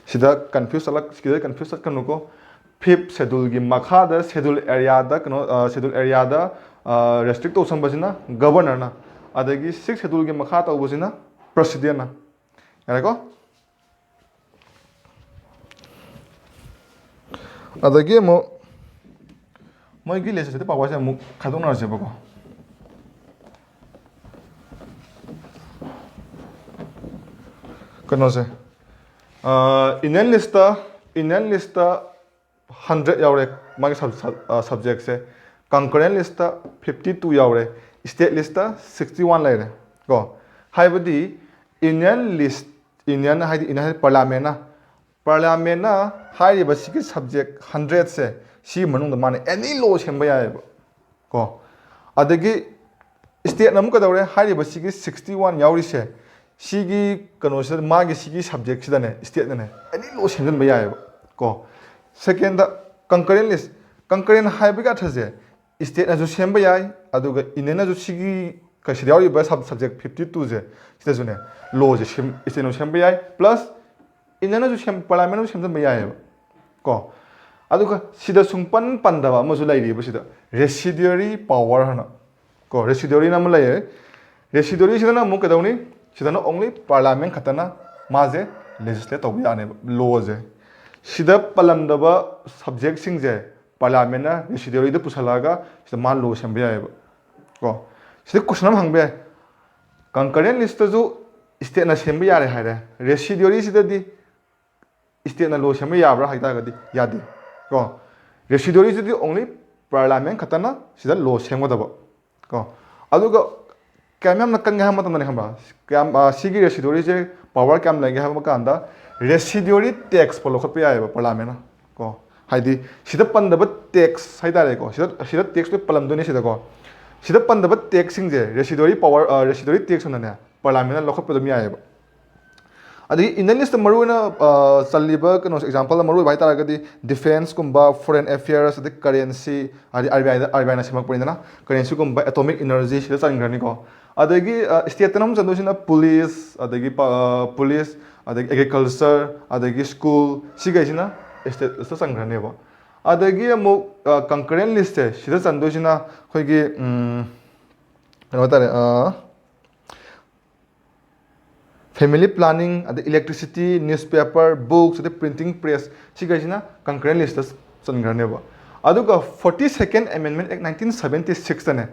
ꯁꯤꯗ ꯀꯟꯐ꯭ꯌꯨꯁ ꯆꯠꯂꯛ ꯁꯤꯗ ꯀꯟꯐ꯭ꯌꯨꯁ ꯆꯠꯀꯅꯨꯀꯣ꯫ ꯐꯤꯐ ꯁꯦꯗꯨꯜꯒꯤ ꯃꯈꯥꯗ ꯁꯦꯗꯨꯜ ꯑꯦꯔꯤꯌꯥꯗ ꯀꯩꯅꯣ ꯁꯦꯗꯨꯜ ꯑꯦꯔꯤꯌꯥꯗ ꯔꯦꯁꯇ꯭ꯔꯤꯛ ꯇꯧꯁꯟꯕꯁꯤꯅ ꯒꯕꯔꯅꯔꯅ, ꯑꯗꯒꯤ ꯁꯤꯛꯁ ꯁꯦꯗꯨꯜꯒꯤ ꯃꯈꯥ ꯇꯧꯕꯁꯤꯅ ꯄ꯭ꯔꯁꯤꯗꯦꯟꯅ꯫ ꯌꯥꯔꯦꯀꯣ? ꯑꯗꯒꯤ ꯑꯃꯨꯛ ꯃꯣꯏꯒꯤ ꯂꯦꯖꯤꯁꯂꯦꯇꯤꯚ ꯄꯥꯋꯔꯁꯦ ꯑꯃꯨꯛ ꯈꯥꯏꯗꯣꯛꯅꯔꯁꯦꯕꯀꯣ꯫ ꯀꯩꯅꯣꯁꯦ, Indian list Indian list hundred ꯌꯥꯎꯔꯦ ꯃꯥꯒꯤ ꯁꯕꯖꯦꯛꯁꯦ꯫ ꯀꯟꯀꯔꯦꯟ ꯂꯤꯁꯇ ꯐꯤꯐꯇꯤ ꯇꯨ ꯌꯥꯎꯔꯦ, ꯁ꯭ꯇꯦꯠ ꯂꯤꯁꯇ ꯁꯤꯛꯁꯇꯤ ꯋꯥꯟ ꯂꯩꯔꯦ ꯀꯣ꯫ ꯍꯥꯏꯕꯗꯤ ꯏꯟꯗꯤꯌꯟ ꯂꯤꯁ ꯏꯟꯗꯤꯌꯟ ꯍꯥꯏꯗꯤ ꯏꯟꯗꯤꯌꯟ ꯍꯥꯏꯗꯤ ꯄꯥꯔꯂꯥꯃꯦꯟꯅ ꯄꯥꯔꯂꯤꯌꯥꯃꯦꯟꯅ ꯍꯥꯏꯔꯤꯕ ꯁꯤꯒꯤ ꯁꯕꯖꯦꯛ ꯍꯟꯗ꯭ꯔꯦꯠꯁꯦ, ꯁꯤꯒꯤ ꯃꯅꯨꯡꯗ ꯃꯥꯅ ꯑꯦꯅꯤ ꯂꯣ ꯁꯦꯝꯕ ꯌꯥꯏꯑꯕ ꯀꯣ꯫ ꯑꯗꯒꯤ ꯁ꯭ꯇꯦꯠꯅ ꯑꯃꯨꯛ ꯀꯩꯗꯧꯔꯦ? ꯍꯥꯏꯔꯤꯕ ꯁꯤꯒꯤ ꯁꯤꯛꯁꯇꯤ ꯋꯥꯟ ꯌꯥꯎꯔꯤꯁꯦ, ꯁꯤꯒꯤ ꯀꯩꯅꯣꯁꯤꯗ, ꯃꯥꯒꯤ ꯁꯤꯒꯤ ꯁꯕꯖꯦꯛꯁꯤꯗꯅꯦ, ꯁ꯭ꯇꯦꯠꯅꯅꯦ ꯑꯦꯅꯤ ꯂꯣ ꯁꯦꯝꯖꯤꯟꯕ ꯌꯥꯏꯑꯕ ꯀꯣ꯫ ꯁꯦꯀꯦꯟꯗ, ꯀꯟꯀꯔꯦꯟ ꯂꯤꯁ꯫ ꯀꯟꯀꯔꯦꯟ ꯍꯥꯏꯕꯒꯤ ꯑꯔꯊꯁꯦ, ꯁ꯭ꯇꯦꯠꯅꯁꯨ ꯁꯦꯝꯕ ꯌꯥꯏ, ꯑꯗꯨꯒ ꯏꯟꯗꯤꯌꯟꯅꯁꯨ ꯁꯤꯒꯤ ꯀꯩꯁꯤꯗ ꯌꯥꯎꯔꯤꯕ ꯁꯕ ꯁꯕꯖꯦꯛ ꯐꯤꯐꯇꯤ ꯇꯨꯁꯦ, ꯁꯤꯗꯁꯨꯅꯦ ꯂꯣꯁꯦ ꯁꯦꯝ ꯁ꯭ꯇꯦꯠꯅꯁꯨ ꯁꯦꯝꯕ ꯌꯥꯏ, ꯄ꯭ꯂꯁ ꯏꯟꯗꯤꯌꯟꯅꯁꯨ ꯁꯦꯝ ꯄꯥꯔꯂꯤꯌꯥꯃꯦꯟꯅꯁꯨ ꯁꯦꯝꯖꯤꯟꯕ ꯌꯥꯏꯑꯕ ꯀꯣ꯫ ꯑꯗꯨꯒ ꯁꯤꯗ ꯁꯨꯡꯄꯟ ꯄꯟꯗꯕ ꯑꯃꯁꯨ ꯂꯩꯔꯤꯕ ꯁꯤꯗ, ꯔꯦꯁꯤꯗ꯭ꯌꯨꯑꯔꯤ ꯄꯥꯋꯔ ꯍꯥꯏꯅ ꯀꯣ, ꯔꯦꯁꯤꯗ꯭ꯌꯨꯑꯔꯤꯅ ꯑꯃ ꯂꯩꯔꯦ꯫ ꯔꯦꯁꯤꯗ꯭ꯌꯨꯑꯔꯤꯁꯤꯗꯅ ꯑꯃꯨꯛ ꯀꯩꯗꯧꯅꯤ? ꯁꯤꯗꯅ ꯑꯣꯡꯂꯤ ꯄꯥꯔꯂꯤꯌꯥꯃꯦꯟ ꯈꯛꯇꯅ ꯃꯥꯁꯦ ꯂꯦꯖꯤꯁꯂꯦꯠ ꯇꯧꯕ ꯌꯥꯅꯦꯕ, ꯂꯣꯁꯦ꯫ ꯁꯤꯗ ꯄꯜꯂꯝꯗꯕ ꯁꯕꯖꯦꯛꯁꯤꯡꯁꯦ ꯄꯥꯔꯂꯤꯌꯥꯃꯦꯟꯅ ꯔꯦꯁꯤꯗ꯭ꯌꯨꯑꯔꯤꯗ ꯄꯨꯁꯜꯂꯛꯑꯒ ꯁꯤꯗ ꯃꯥ ꯂꯣ ꯁꯦꯝꯕ ꯌꯥꯏꯑꯕ ꯀꯣ꯫ ꯁꯤꯗ ꯀꯣꯏꯁꯟ ꯑꯃ ꯍꯪꯕ ꯌꯥꯏ, ꯀꯟꯀꯔꯦꯟ ꯂꯤꯁꯇꯁꯨ ꯁ꯭ꯇꯦꯠꯅ ꯁꯦꯝꯕ ꯌꯥꯔꯦ ꯍꯥꯏꯔꯦ, ꯔꯦꯁꯤꯗ꯭ꯌꯨꯑꯔꯤꯁꯤꯗꯗꯤ ꯁ꯭ꯇꯦꯠꯅ ꯂꯣ ꯁꯦꯝꯕ ꯌꯥꯕ꯭ꯔꯥ ꯍꯥꯏ ꯇꯥꯔꯒꯗꯤ ꯌꯥꯗꯦ ꯀꯣ꯫ ꯔꯦꯁꯤꯗ꯭ꯌꯨꯑꯔꯤꯁꯤꯗꯤ ꯑꯣꯡꯂꯤ ꯄꯥꯔꯂꯤꯌꯥꯃꯦꯟ ꯈꯛꯇꯅ ꯁꯤꯗ ꯂꯣ ꯁꯦꯝꯒꯗꯕ ꯀꯣ꯫ ꯑꯗꯨꯒ ꯀꯌꯥꯝ ꯌꯥꯝꯅ ꯀꯟꯒꯦ ꯍꯥꯏꯕ ꯃꯇꯝꯗꯅꯦ, ꯈꯪꯕ꯭ꯔꯥ? ꯀꯌꯥꯝ, ꯑ, ꯁꯤꯒꯤ ꯔꯦꯁꯤꯗ꯭ꯌꯨꯑꯔꯤꯁꯦ ꯄꯥꯋꯔ ꯀꯌꯥꯝ ꯂꯩꯒꯦ ꯍꯥꯏꯕ ꯀꯥꯟꯗ, ꯔꯦꯁꯤꯗ꯭ꯌꯨꯑꯔꯤ ꯇꯦꯛꯁ ꯐꯥꯎ ꯂꯧꯈꯠꯄ ꯌꯥꯏꯑꯕ ꯄꯥꯔꯂꯤꯌꯥꯃꯦꯟꯅ ꯀꯣ꯫ ꯍꯥꯏꯗꯤ ꯁꯤꯗ ꯄꯟꯗꯕ ꯇꯦꯛꯁ ꯍꯥꯏꯇꯥꯔꯦꯀꯣ, ꯁꯤꯗ, ꯁꯤꯗ ꯇꯦꯛꯁ ꯂꯣꯏ ꯄꯜꯂꯝꯗꯣꯏꯅꯦ ꯁꯤꯗꯀꯣ꯫ ꯁꯤꯗ ꯄꯟꯗꯕ ꯇꯦꯛꯁꯁꯤꯡꯁꯦ ꯔꯦꯁꯤꯗ꯭ꯌꯨꯑꯔꯤ ꯄꯥꯋꯔ, ꯑ, ꯔꯦꯁꯤꯗ꯭ꯌꯨꯑꯔꯤ ꯇꯦꯛꯁ ꯑꯣꯏꯅꯅꯦ ꯄꯥꯔꯂꯤꯌꯥꯃꯦꯟꯅ ꯂꯧꯈꯠꯄ ꯑꯗꯨꯝ ꯌꯥꯏꯑꯕ꯫ ꯑꯗꯒꯤ ꯏꯟꯗꯤꯌꯟ ꯂꯤꯁꯇ ꯃꯔꯨꯑꯣꯏꯅ ꯑ, ꯆꯜꯂꯤꯕ ꯀꯩꯅꯣꯁꯦ, ꯑꯦꯛꯖꯥꯝꯄꯜ ꯃꯔꯨꯑꯣꯏꯕ ꯍꯥꯏꯇꯥꯔꯒꯗꯤ ꯗꯤꯐꯦꯟꯁꯀꯨꯝꯕ, ꯐꯣꯔꯦꯟ ꯑꯦꯐꯤꯌꯔꯁ, ꯑꯗꯩ ꯀꯔꯦꯟꯁꯤ, ꯍꯥꯏꯗꯤ ꯑꯥꯔ ꯕꯤ ꯑꯥꯏꯗ, ꯑꯥꯔ ꯕꯤ ꯑꯥꯏꯅ ꯁꯦꯝꯃꯛꯄꯅꯤꯗꯅ, ꯀꯔꯦꯟꯁꯤꯒꯨꯝꯕ, ꯑꯦꯇꯣꯃꯤꯛ ꯏꯅꯔꯖꯤ ꯁꯤꯗ ꯆꯟꯈ꯭ꯔꯅꯤꯀꯣ꯫ ꯑꯗꯒꯤ ꯁ꯭ꯇꯦꯠꯇꯅ ꯑꯃꯨꯛ ꯆꯟꯗꯣꯏꯁꯤꯅ ꯄꯨꯂꯤꯁ, ꯑꯗꯒꯤ ꯄ- ꯄꯨꯂꯤꯁ, ꯑꯗꯒꯤ ꯑꯦꯒ꯭ꯔꯤꯀꯜꯆꯔ, ꯑꯗꯒꯤ ꯁ꯭ꯀꯨꯜ, ꯁꯤꯈꯩꯁꯤꯅ ꯁ꯭ꯇꯦꯠ ꯂꯤꯁꯇ ꯆꯟꯈ꯭ꯔꯅꯦꯕ꯫ ꯑꯗꯒꯤ ꯑꯃꯨꯛ ꯀꯪꯀꯔꯦꯟ ꯂꯤꯁꯁꯦ ꯁꯤꯗ ꯆꯟꯗꯣꯏꯁꯤꯅ ꯑꯩꯈꯣꯏꯒꯤ ꯎꯝ, ꯀꯩꯅꯣ ꯍꯥꯏꯇꯥꯔꯦ, ꯐꯦꯃꯤꯂꯤ ꯄ꯭ꯂꯥꯅꯤꯡ, ꯑꯗꯩ ꯏꯂꯦꯛꯇ꯭ꯔꯤꯁꯤꯇꯤ, ꯅ꯭ꯌꯨꯁꯄꯦꯄꯔ, ꯕꯨꯛꯁ, ꯑꯗꯩ ꯄ꯭ꯔꯤꯟꯇꯤꯡ ꯄ꯭ꯔꯦꯁ, ꯁꯤꯈꯩꯁꯤꯅ ꯀꯪꯀꯔꯦꯟ ꯂꯤꯁꯇ ꯆꯟꯈ꯭ꯔꯅꯦꯕ꯫ ꯑꯗꯨꯒ ꯐꯣꯔꯇꯤ ꯁꯦꯀꯦꯟ ꯑꯦꯃꯦꯟꯃꯦꯟ ꯑꯦꯛ ꯅꯥꯏꯟꯇꯤꯟ ꯁꯕꯦꯟꯇꯤ ꯁꯤꯛꯁꯇꯅꯦ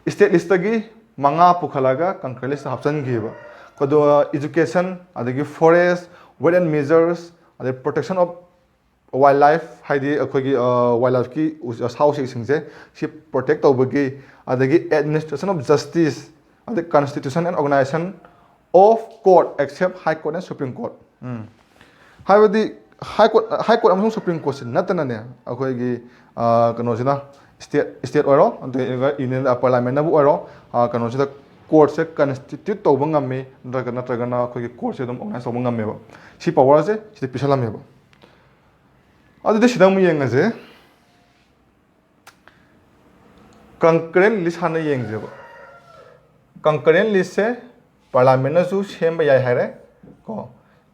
ꯁ꯭ꯇꯦꯠ ꯂꯤꯁꯇꯒꯤ ꯃꯉꯥ ꯄꯨꯈꯠꯂꯒ ꯀꯪꯀꯔꯦꯟ ꯂꯤꯁꯇ ꯍꯥꯞꯆꯤꯟꯈꯤꯕ꯫ ꯑꯗꯨꯒ ꯏꯖꯨꯀꯦꯁꯟ, ꯑꯗꯒꯤ ꯐꯣꯔꯦꯁ, ꯋꯦꯠ ꯑꯦꯟ ꯃꯤꯖꯔꯁ, ꯑꯗꯩ ꯄ꯭ꯔꯣꯇꯦꯛꯁꯟ ꯑꯣꯐ ꯋꯥꯏꯜ ꯂꯥꯏꯐ, ꯍꯥꯏꯗꯤ ꯑꯩꯈꯣꯏꯒꯤ ꯋꯥꯏꯜ ꯂꯥꯏꯐꯀꯤ ꯁꯥ ꯎꯆꯦꯛꯁꯤꯡꯁꯦ ꯁꯤ ꯄ꯭ꯔꯣꯇꯦꯛ ꯇꯧꯕꯒꯤ, ꯑꯗꯒꯤ administration of justice, ꯑꯗꯩ constitution and organisation of court except high court and supreme court꯫ ꯎꯝ꯫ ꯍꯥꯏꯕꯗꯤ ꯍꯥꯏ ꯀꯣꯔꯠ, ꯍꯥꯏ ꯀꯣꯔꯠ ꯑꯃꯁꯨꯡ ꯁꯨꯄ꯭ꯔꯤꯝ ꯀꯣꯔꯠꯁꯤ ꯅꯠꯇꯅꯅꯦ, ꯑꯩꯈꯣꯏꯒꯤ ꯑ, ꯀꯩꯅꯣꯁꯤꯅ ꯁ꯭ꯇꯦꯠ, ꯁ꯭ꯇꯦꯠ ꯑꯣꯏꯔꯣ, ꯑꯗꯨꯒ ꯌꯨꯅꯤꯌꯟ ꯄꯥꯔꯂꯥꯃꯦꯟꯅꯕꯨ ꯑꯣꯏꯔꯣ, ꯑ, ꯀꯩꯅꯣꯁꯤꯗ ꯀꯣꯔꯠꯁꯦ ꯀꯟꯁꯇꯤꯇ꯭ꯌꯨꯠ ꯇꯧꯕ ꯉꯝꯃꯤ, ꯅꯠꯇ꯭ꯔꯒ, ꯅꯠꯇ꯭ꯔꯒꯅ ꯑꯩꯈꯣꯏꯒꯤ ꯀꯣꯔꯠꯁꯦ ꯑꯗꯨꯝ ꯑꯣꯔꯒꯅꯥꯏꯁ ꯇꯧꯕ ꯉꯝꯃꯦꯕ꯫ ꯁꯤ ꯄꯋꯥꯔꯁꯦ ꯁꯤꯗ ꯄꯤꯁꯜꯂꯝꯃꯦꯕ꯫ ꯑꯗꯨꯗꯤ ꯁꯤꯗ ꯑꯃꯨꯛ ꯌꯦꯡꯉꯁꯦ꯫ ꯀꯪꯀꯔꯦꯟ ꯂꯤꯁ ꯍꯥꯟꯅ ꯌꯦꯡꯁꯦꯕ꯫ ꯀꯪꯀꯔꯦꯟ ꯂꯤꯁꯁꯦ ꯄꯥꯔꯂꯥꯃꯦꯟꯅꯁꯨ ꯁꯦꯝꯕ ꯌꯥꯏ ꯍꯥꯏꯔꯦ ꯀꯣ,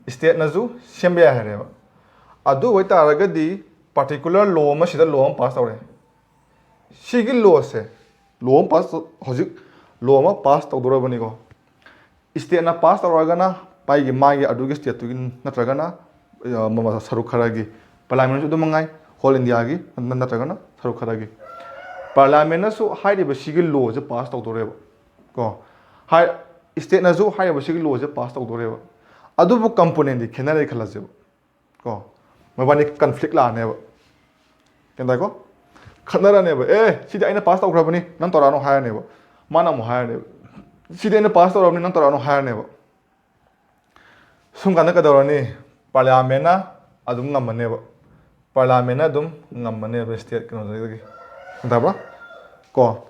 ꯁ꯭ꯇꯦꯠꯅꯁꯨ ꯁꯦꯝꯕ ꯌꯥꯏ ꯍꯥꯏꯔꯦꯕ꯫ ꯑꯗꯨ ꯑꯣꯏꯇꯥꯔꯒꯗꯤ ꯄꯥꯔꯇꯤꯀꯨꯂꯔ ꯂꯣ ꯑꯃ, ꯁꯤꯗ ꯂꯣ ꯑꯃ ꯄꯥꯁ ꯇꯧꯔꯦ꯫ ꯁꯤꯒꯤ ꯂꯣꯁꯦ, ꯂꯣ ꯑꯃ ꯄꯥꯁ, ꯍꯧꯖꯤꯛ ꯂꯣ ꯑꯃ ꯄꯥꯁ ꯇꯧꯗꯣꯔꯕꯅꯤꯀꯣ꯫ ꯁ꯭ꯇꯦꯠꯅ ꯄꯥꯁ ꯇꯧꯔꯒꯅ ꯄꯥꯏꯒꯤ ꯃꯥꯒꯤ ꯑꯗꯨꯒꯤ ꯁ꯭ꯇꯦꯠꯇꯨꯒꯤ ꯅꯠꯇ꯭ꯔꯒꯅ, ꯑ, ꯃ-, ꯁꯔꯨꯛ ꯈꯔꯒꯤ, ꯄꯥꯔꯂꯥꯃꯦꯟꯁꯨ ꯑꯗꯨꯝ ꯃꯉꯥꯏ, ꯍꯣꯜ ꯏꯟꯗꯤꯌꯥꯒꯤ ꯅ-, ꯅꯠꯇ꯭ꯔꯒꯅ ꯁꯔꯨꯛ ꯈꯔꯒꯤ꯫ ꯄꯥꯔꯂꯥꯃꯦꯟꯅꯁꯨ ꯍꯥꯏꯔꯤꯕ ꯁꯤꯒꯤ ꯂꯣꯁꯦ ꯄꯥꯁ ꯇꯧꯗꯣꯔꯦꯕ ꯀꯣ꯫ ꯍꯥꯏ, ꯁ꯭ꯇꯦꯠꯅꯁꯨ ꯍꯥꯏꯔꯤꯕ ꯁꯤꯒꯤ ꯂꯣꯁꯦ ꯄꯥꯁ ꯇꯧꯗꯣꯔꯦꯕ꯫ ꯑꯗꯨꯕꯨ ꯀꯝꯄꯣꯅꯦꯟꯗꯤ ꯈꯦꯠꯅꯔꯦ ꯈꯜꯂꯁꯦꯕ ꯀꯣ꯫ ꯃꯕꯥꯅꯤ ꯀꯟꯐ꯭ꯂꯤꯛ ꯂꯥꯛꯑꯅꯦꯕ꯫ ꯒ꯭ꯌꯥꯟ ꯇꯥꯏꯀꯣ? ꯈꯠꯅꯔꯅꯦꯕ꯫ "ꯑꯦ, ꯁꯤꯗꯤ ꯑꯩꯅ ꯄꯥꯁ ꯇꯧꯈ꯭ꯔꯕꯅꯤ, ꯅꯪ ꯇꯧꯔꯛꯑꯅꯨ" ꯍꯥꯏꯔꯅꯦꯕ꯫ ꯃꯥꯅ ꯑꯃꯨꯛ ꯍꯥꯏꯔꯅꯦꯕ, "ꯁꯤꯗꯤ ꯑꯩꯅ ꯄꯥꯁ ꯇꯧꯔꯕꯅꯤ, ꯅꯪ ꯇꯧꯔꯛꯑꯅꯨ" ꯍꯥꯏꯔꯅꯦꯕ꯫ ꯁꯨꯝ ꯀꯥꯟꯗ ꯀꯩꯗꯧꯔꯅꯤ? ꯄꯥꯔꯂꯤꯌꯥꯃꯦꯟꯅ ꯑꯗꯨꯝ ꯉꯝꯃꯅꯦꯕ꯫ ꯄꯥꯔꯂꯤꯌꯥꯃꯦꯟꯅ ꯑꯗꯨꯝ ꯉꯝꯃꯅꯦꯕ ꯁ꯭ꯇꯦꯠ ꯀꯩꯅꯣꯗꯒꯤ꯫ ꯒ꯭ꯌꯥꯟ ꯇꯥꯕ꯭ꯔꯣ? ꯀꯣ?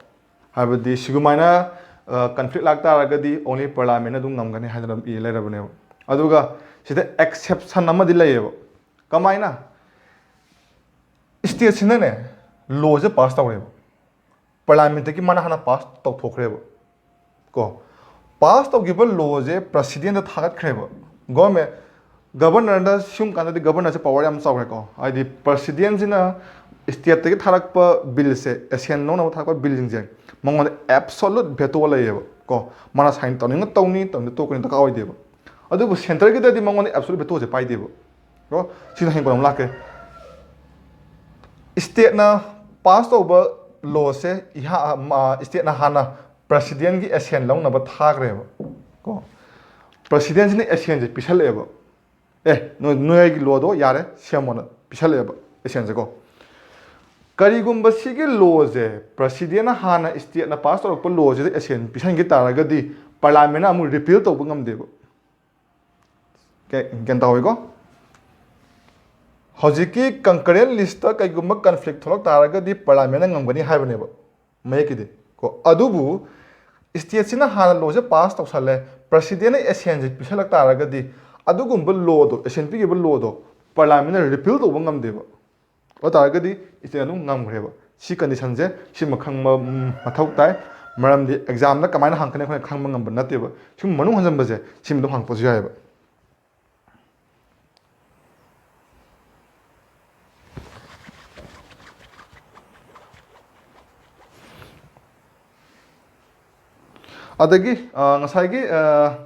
ꯍꯥꯏꯕꯗꯤ ꯁꯤꯒꯨꯃꯥꯏꯅ, ꯑ, ꯀꯟꯐ꯭ꯂꯤꯛ ꯂꯥꯛꯇꯥꯔꯒꯗꯤ only ꯄꯥꯔꯂꯤꯌꯥꯃꯦꯟꯅ ꯑꯗꯨꯝ ꯉꯝꯒꯅꯤ ꯍꯥꯏꯗꯅ ꯑꯗꯨꯝ ꯏ ꯂꯩꯔꯕꯅꯦꯕ꯫ ꯑꯗꯨꯒ ꯁꯤꯗ exception ꯑꯃꯗꯤ ꯂꯩꯌꯦꯕ꯫ ꯀꯃꯥꯏꯅ? Stateꯁꯤꯅꯅꯦ, lawꯁꯦ pass ꯇꯧꯔꯦꯕ, Parliamentꯇꯒꯤ ꯃꯥꯅ ꯍꯥꯟꯅ pass ꯇꯧꯊꯣꯛꯈ꯭ꯔꯦꯕ꯫ ꯀꯣ, pass ꯇꯧꯈꯤꯕ lawꯁꯦ Presidentꯇ ꯊꯥꯒꯠꯈ꯭ꯔꯦꯕ꯫ Government, Governorꯗ ꯁꯤꯒꯨꯝꯕ ꯀꯥꯟꯗꯗꯤ Governorꯁꯦ power ꯌꯥꯝ ꯆꯥꯎꯔꯦꯀꯣ꯫ ꯍꯥꯏꯗꯤ Presidentꯁꯤꯅ stateꯇꯒꯤ ꯊꯥꯔꯛꯄ billꯁꯦ, assent ꯂꯧꯅꯕ ꯊꯥꯔꯛꯄ billꯁꯤꯡꯁꯦ, ꯃꯉꯣꯟꯗ absolute veto ꯂꯩꯌꯦꯕ꯫ ꯀꯣ, ꯃꯥꯅ sign ꯇꯧꯅꯤꯡꯉ ꯇꯧꯅꯤ, ꯇꯧꯅꯤꯡꯉ ꯇꯣꯛꯀꯅꯤ, ꯗꯔꯀꯥꯔ ꯑꯣꯏꯗꯦꯕ꯫ ꯑꯗꯨꯕꯨ centreꯒꯤꯗꯗꯤ ꯃꯉꯣꯟꯗ absolute vetoꯁꯦ ꯄꯥꯏꯗꯦꯕ꯫ ꯀꯣ, ꯁꯤꯅ ꯍꯌꯦꯡ ꯀꯣꯟꯅ ꯑꯃꯨꯛ ꯂꯥꯛꯀꯦ꯫ Stateꯅ pass ꯇꯧꯕ lawꯁꯦ ꯏꯍꯥ-, ꯃ-, stateꯅ ꯍꯥꯟꯅ Presidentꯀꯤ assent ꯂꯧꯅꯕ ꯊꯥꯈ꯭ꯔꯦꯕ꯫ ꯀꯣ, Presidentꯁꯤꯅ assentꯁꯦ ꯄꯤꯁꯜꯂꯛꯑꯦꯕ꯫ "ꯑꯦ, ꯅꯣꯏ, ꯅꯣꯏꯒꯤ lawꯗꯣ ꯌꯥꯔꯦ, ꯁꯦꯝꯃꯣꯅ" ꯄꯤꯁꯜꯂꯛꯑꯦꯕ assentꯁꯦ ꯀꯣ꯫ ꯀꯔꯤꯒꯨꯝꯕ ꯁꯤꯒꯤ lawꯁꯦ Presidentꯅ ꯍꯥꯟꯅ stateꯅ pass ꯇꯧꯔꯛꯄ lawꯁꯤꯗ assent ꯄꯤꯁꯟꯈꯤ ꯇꯥꯔꯒꯗꯤ Parliamentꯅ ꯑꯃꯨꯛ repeal ꯇꯧꯕ ꯉꯝꯗꯦꯕ꯫ ꯒ꯭ꯌꯥ-, ꯒ꯭ꯌꯥꯟ ꯇꯥꯍꯧꯋꯤꯀꯣ? ꯍꯧꯖꯤꯛꯀꯤ concurrent listꯇ ꯀꯩꯒꯨꯝꯕ conflict ꯊꯣꯛꯂꯛ ꯇꯥꯔꯒꯗꯤ Parliamentꯅ ꯉꯝꯒꯅꯤ ꯍꯥꯏꯕꯅꯦꯕ, ꯃꯌꯦꯛꯀꯤꯗꯤ꯫ ꯀꯣ, ꯑꯗꯨꯕꯨ stateꯁꯤꯅ ꯍꯥꯟꯅ lawꯁꯦ pass ꯇꯧꯁꯜꯂꯦ, Presidentꯅ assentꯁꯦ ꯄꯤꯁꯜꯂꯛ ꯇꯥꯔꯒꯗꯤ ꯑꯗꯨꯒꯨꯝꯕ lawꯗꯣ, assent ꯄꯤꯈꯤꯕ lawꯗꯣ Parliamentꯅ repeal ꯇꯧꯕ ꯉꯝꯗꯦꯕ꯫ ꯑꯗꯨ ꯇꯥꯔꯒꯗꯤ stateꯅ ꯑꯗꯨꯝ ꯉꯝꯈ꯭ꯔꯦꯕ꯫ ꯁꯤ conditionꯁꯦ ꯁꯤꯃ ꯈꯪꯕ, ꯎꯝ, ꯃꯊꯧ ꯇꯥꯏ꯫ ꯃꯔꯝꯗꯤ examꯗ ꯀꯃꯥꯏꯅ ꯍꯪꯉꯛꯀꯅꯤ ꯑꯩꯈꯣꯏꯅ ꯈꯪꯕ ꯉꯝꯕ ꯅꯠꯇꯦꯕ꯫ ꯁꯨꯝ ꯃꯅꯨꯡ ꯍꯟꯖꯟꯕꯁꯦ ꯁꯤꯃ ꯑꯗꯨꯝ ꯍꯪꯉꯛꯄꯁꯨ ꯌꯥꯏꯑꯕ꯫ ꯑꯗꯒꯤ, ꯑ, ꯉꯁꯥꯏꯒꯤ, ꯑ,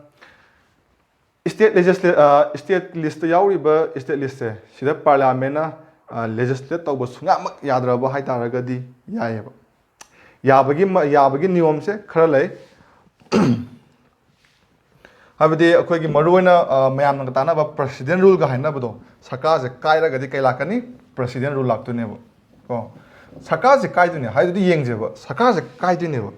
state legisla-, ꯑ, state listꯇ ꯌꯥꯎꯔꯤꯕ state listꯁꯦ, ꯁꯤꯗ Parliamentꯅ, ꯑ, legislate ꯇꯧꯕ ꯁꯨꯡꯌꯥꯃꯛ ꯌꯥꯗ꯭ꯔꯕ ꯍꯥꯏꯇꯥꯔꯒꯗꯤ ꯌꯥꯏꯑꯕ꯫ ꯌꯥꯕꯒꯤ ꯃ-, ꯌꯥꯕꯒꯤ ꯅꯤꯌꯣꯝꯁꯦ ꯈꯔ ꯂꯩ꯫ ꯍꯥꯏꯕꯗꯤ ꯑꯩꯈꯣꯏꯒꯤ ꯃꯔꯨꯑꯣꯏꯅ, ꯑ, ꯃꯌꯥꯝꯅꯒ ꯇꯥꯟꯅꯕ President ruleꯒ ꯍꯥꯏꯅꯕꯗꯣ, ꯁꯔꯀꯥꯔꯁꯦ ꯀꯥꯏꯔꯒꯗꯤ ꯀꯩ ꯂꯥꯛꯀꯅꯤ? President rule ꯂꯥꯛꯇꯣꯏꯅꯦꯕ꯫ ꯀꯣ, ꯁꯔꯀꯥꯔꯁꯦ ꯀꯥꯏꯗꯣꯏꯅꯦ ꯍꯥꯏꯗꯨꯗꯤ ꯌꯦꯡꯁꯦꯕ, ꯁꯔꯀꯥꯔꯁꯦ ꯀꯥꯏꯗꯣꯏꯅꯦꯕ꯫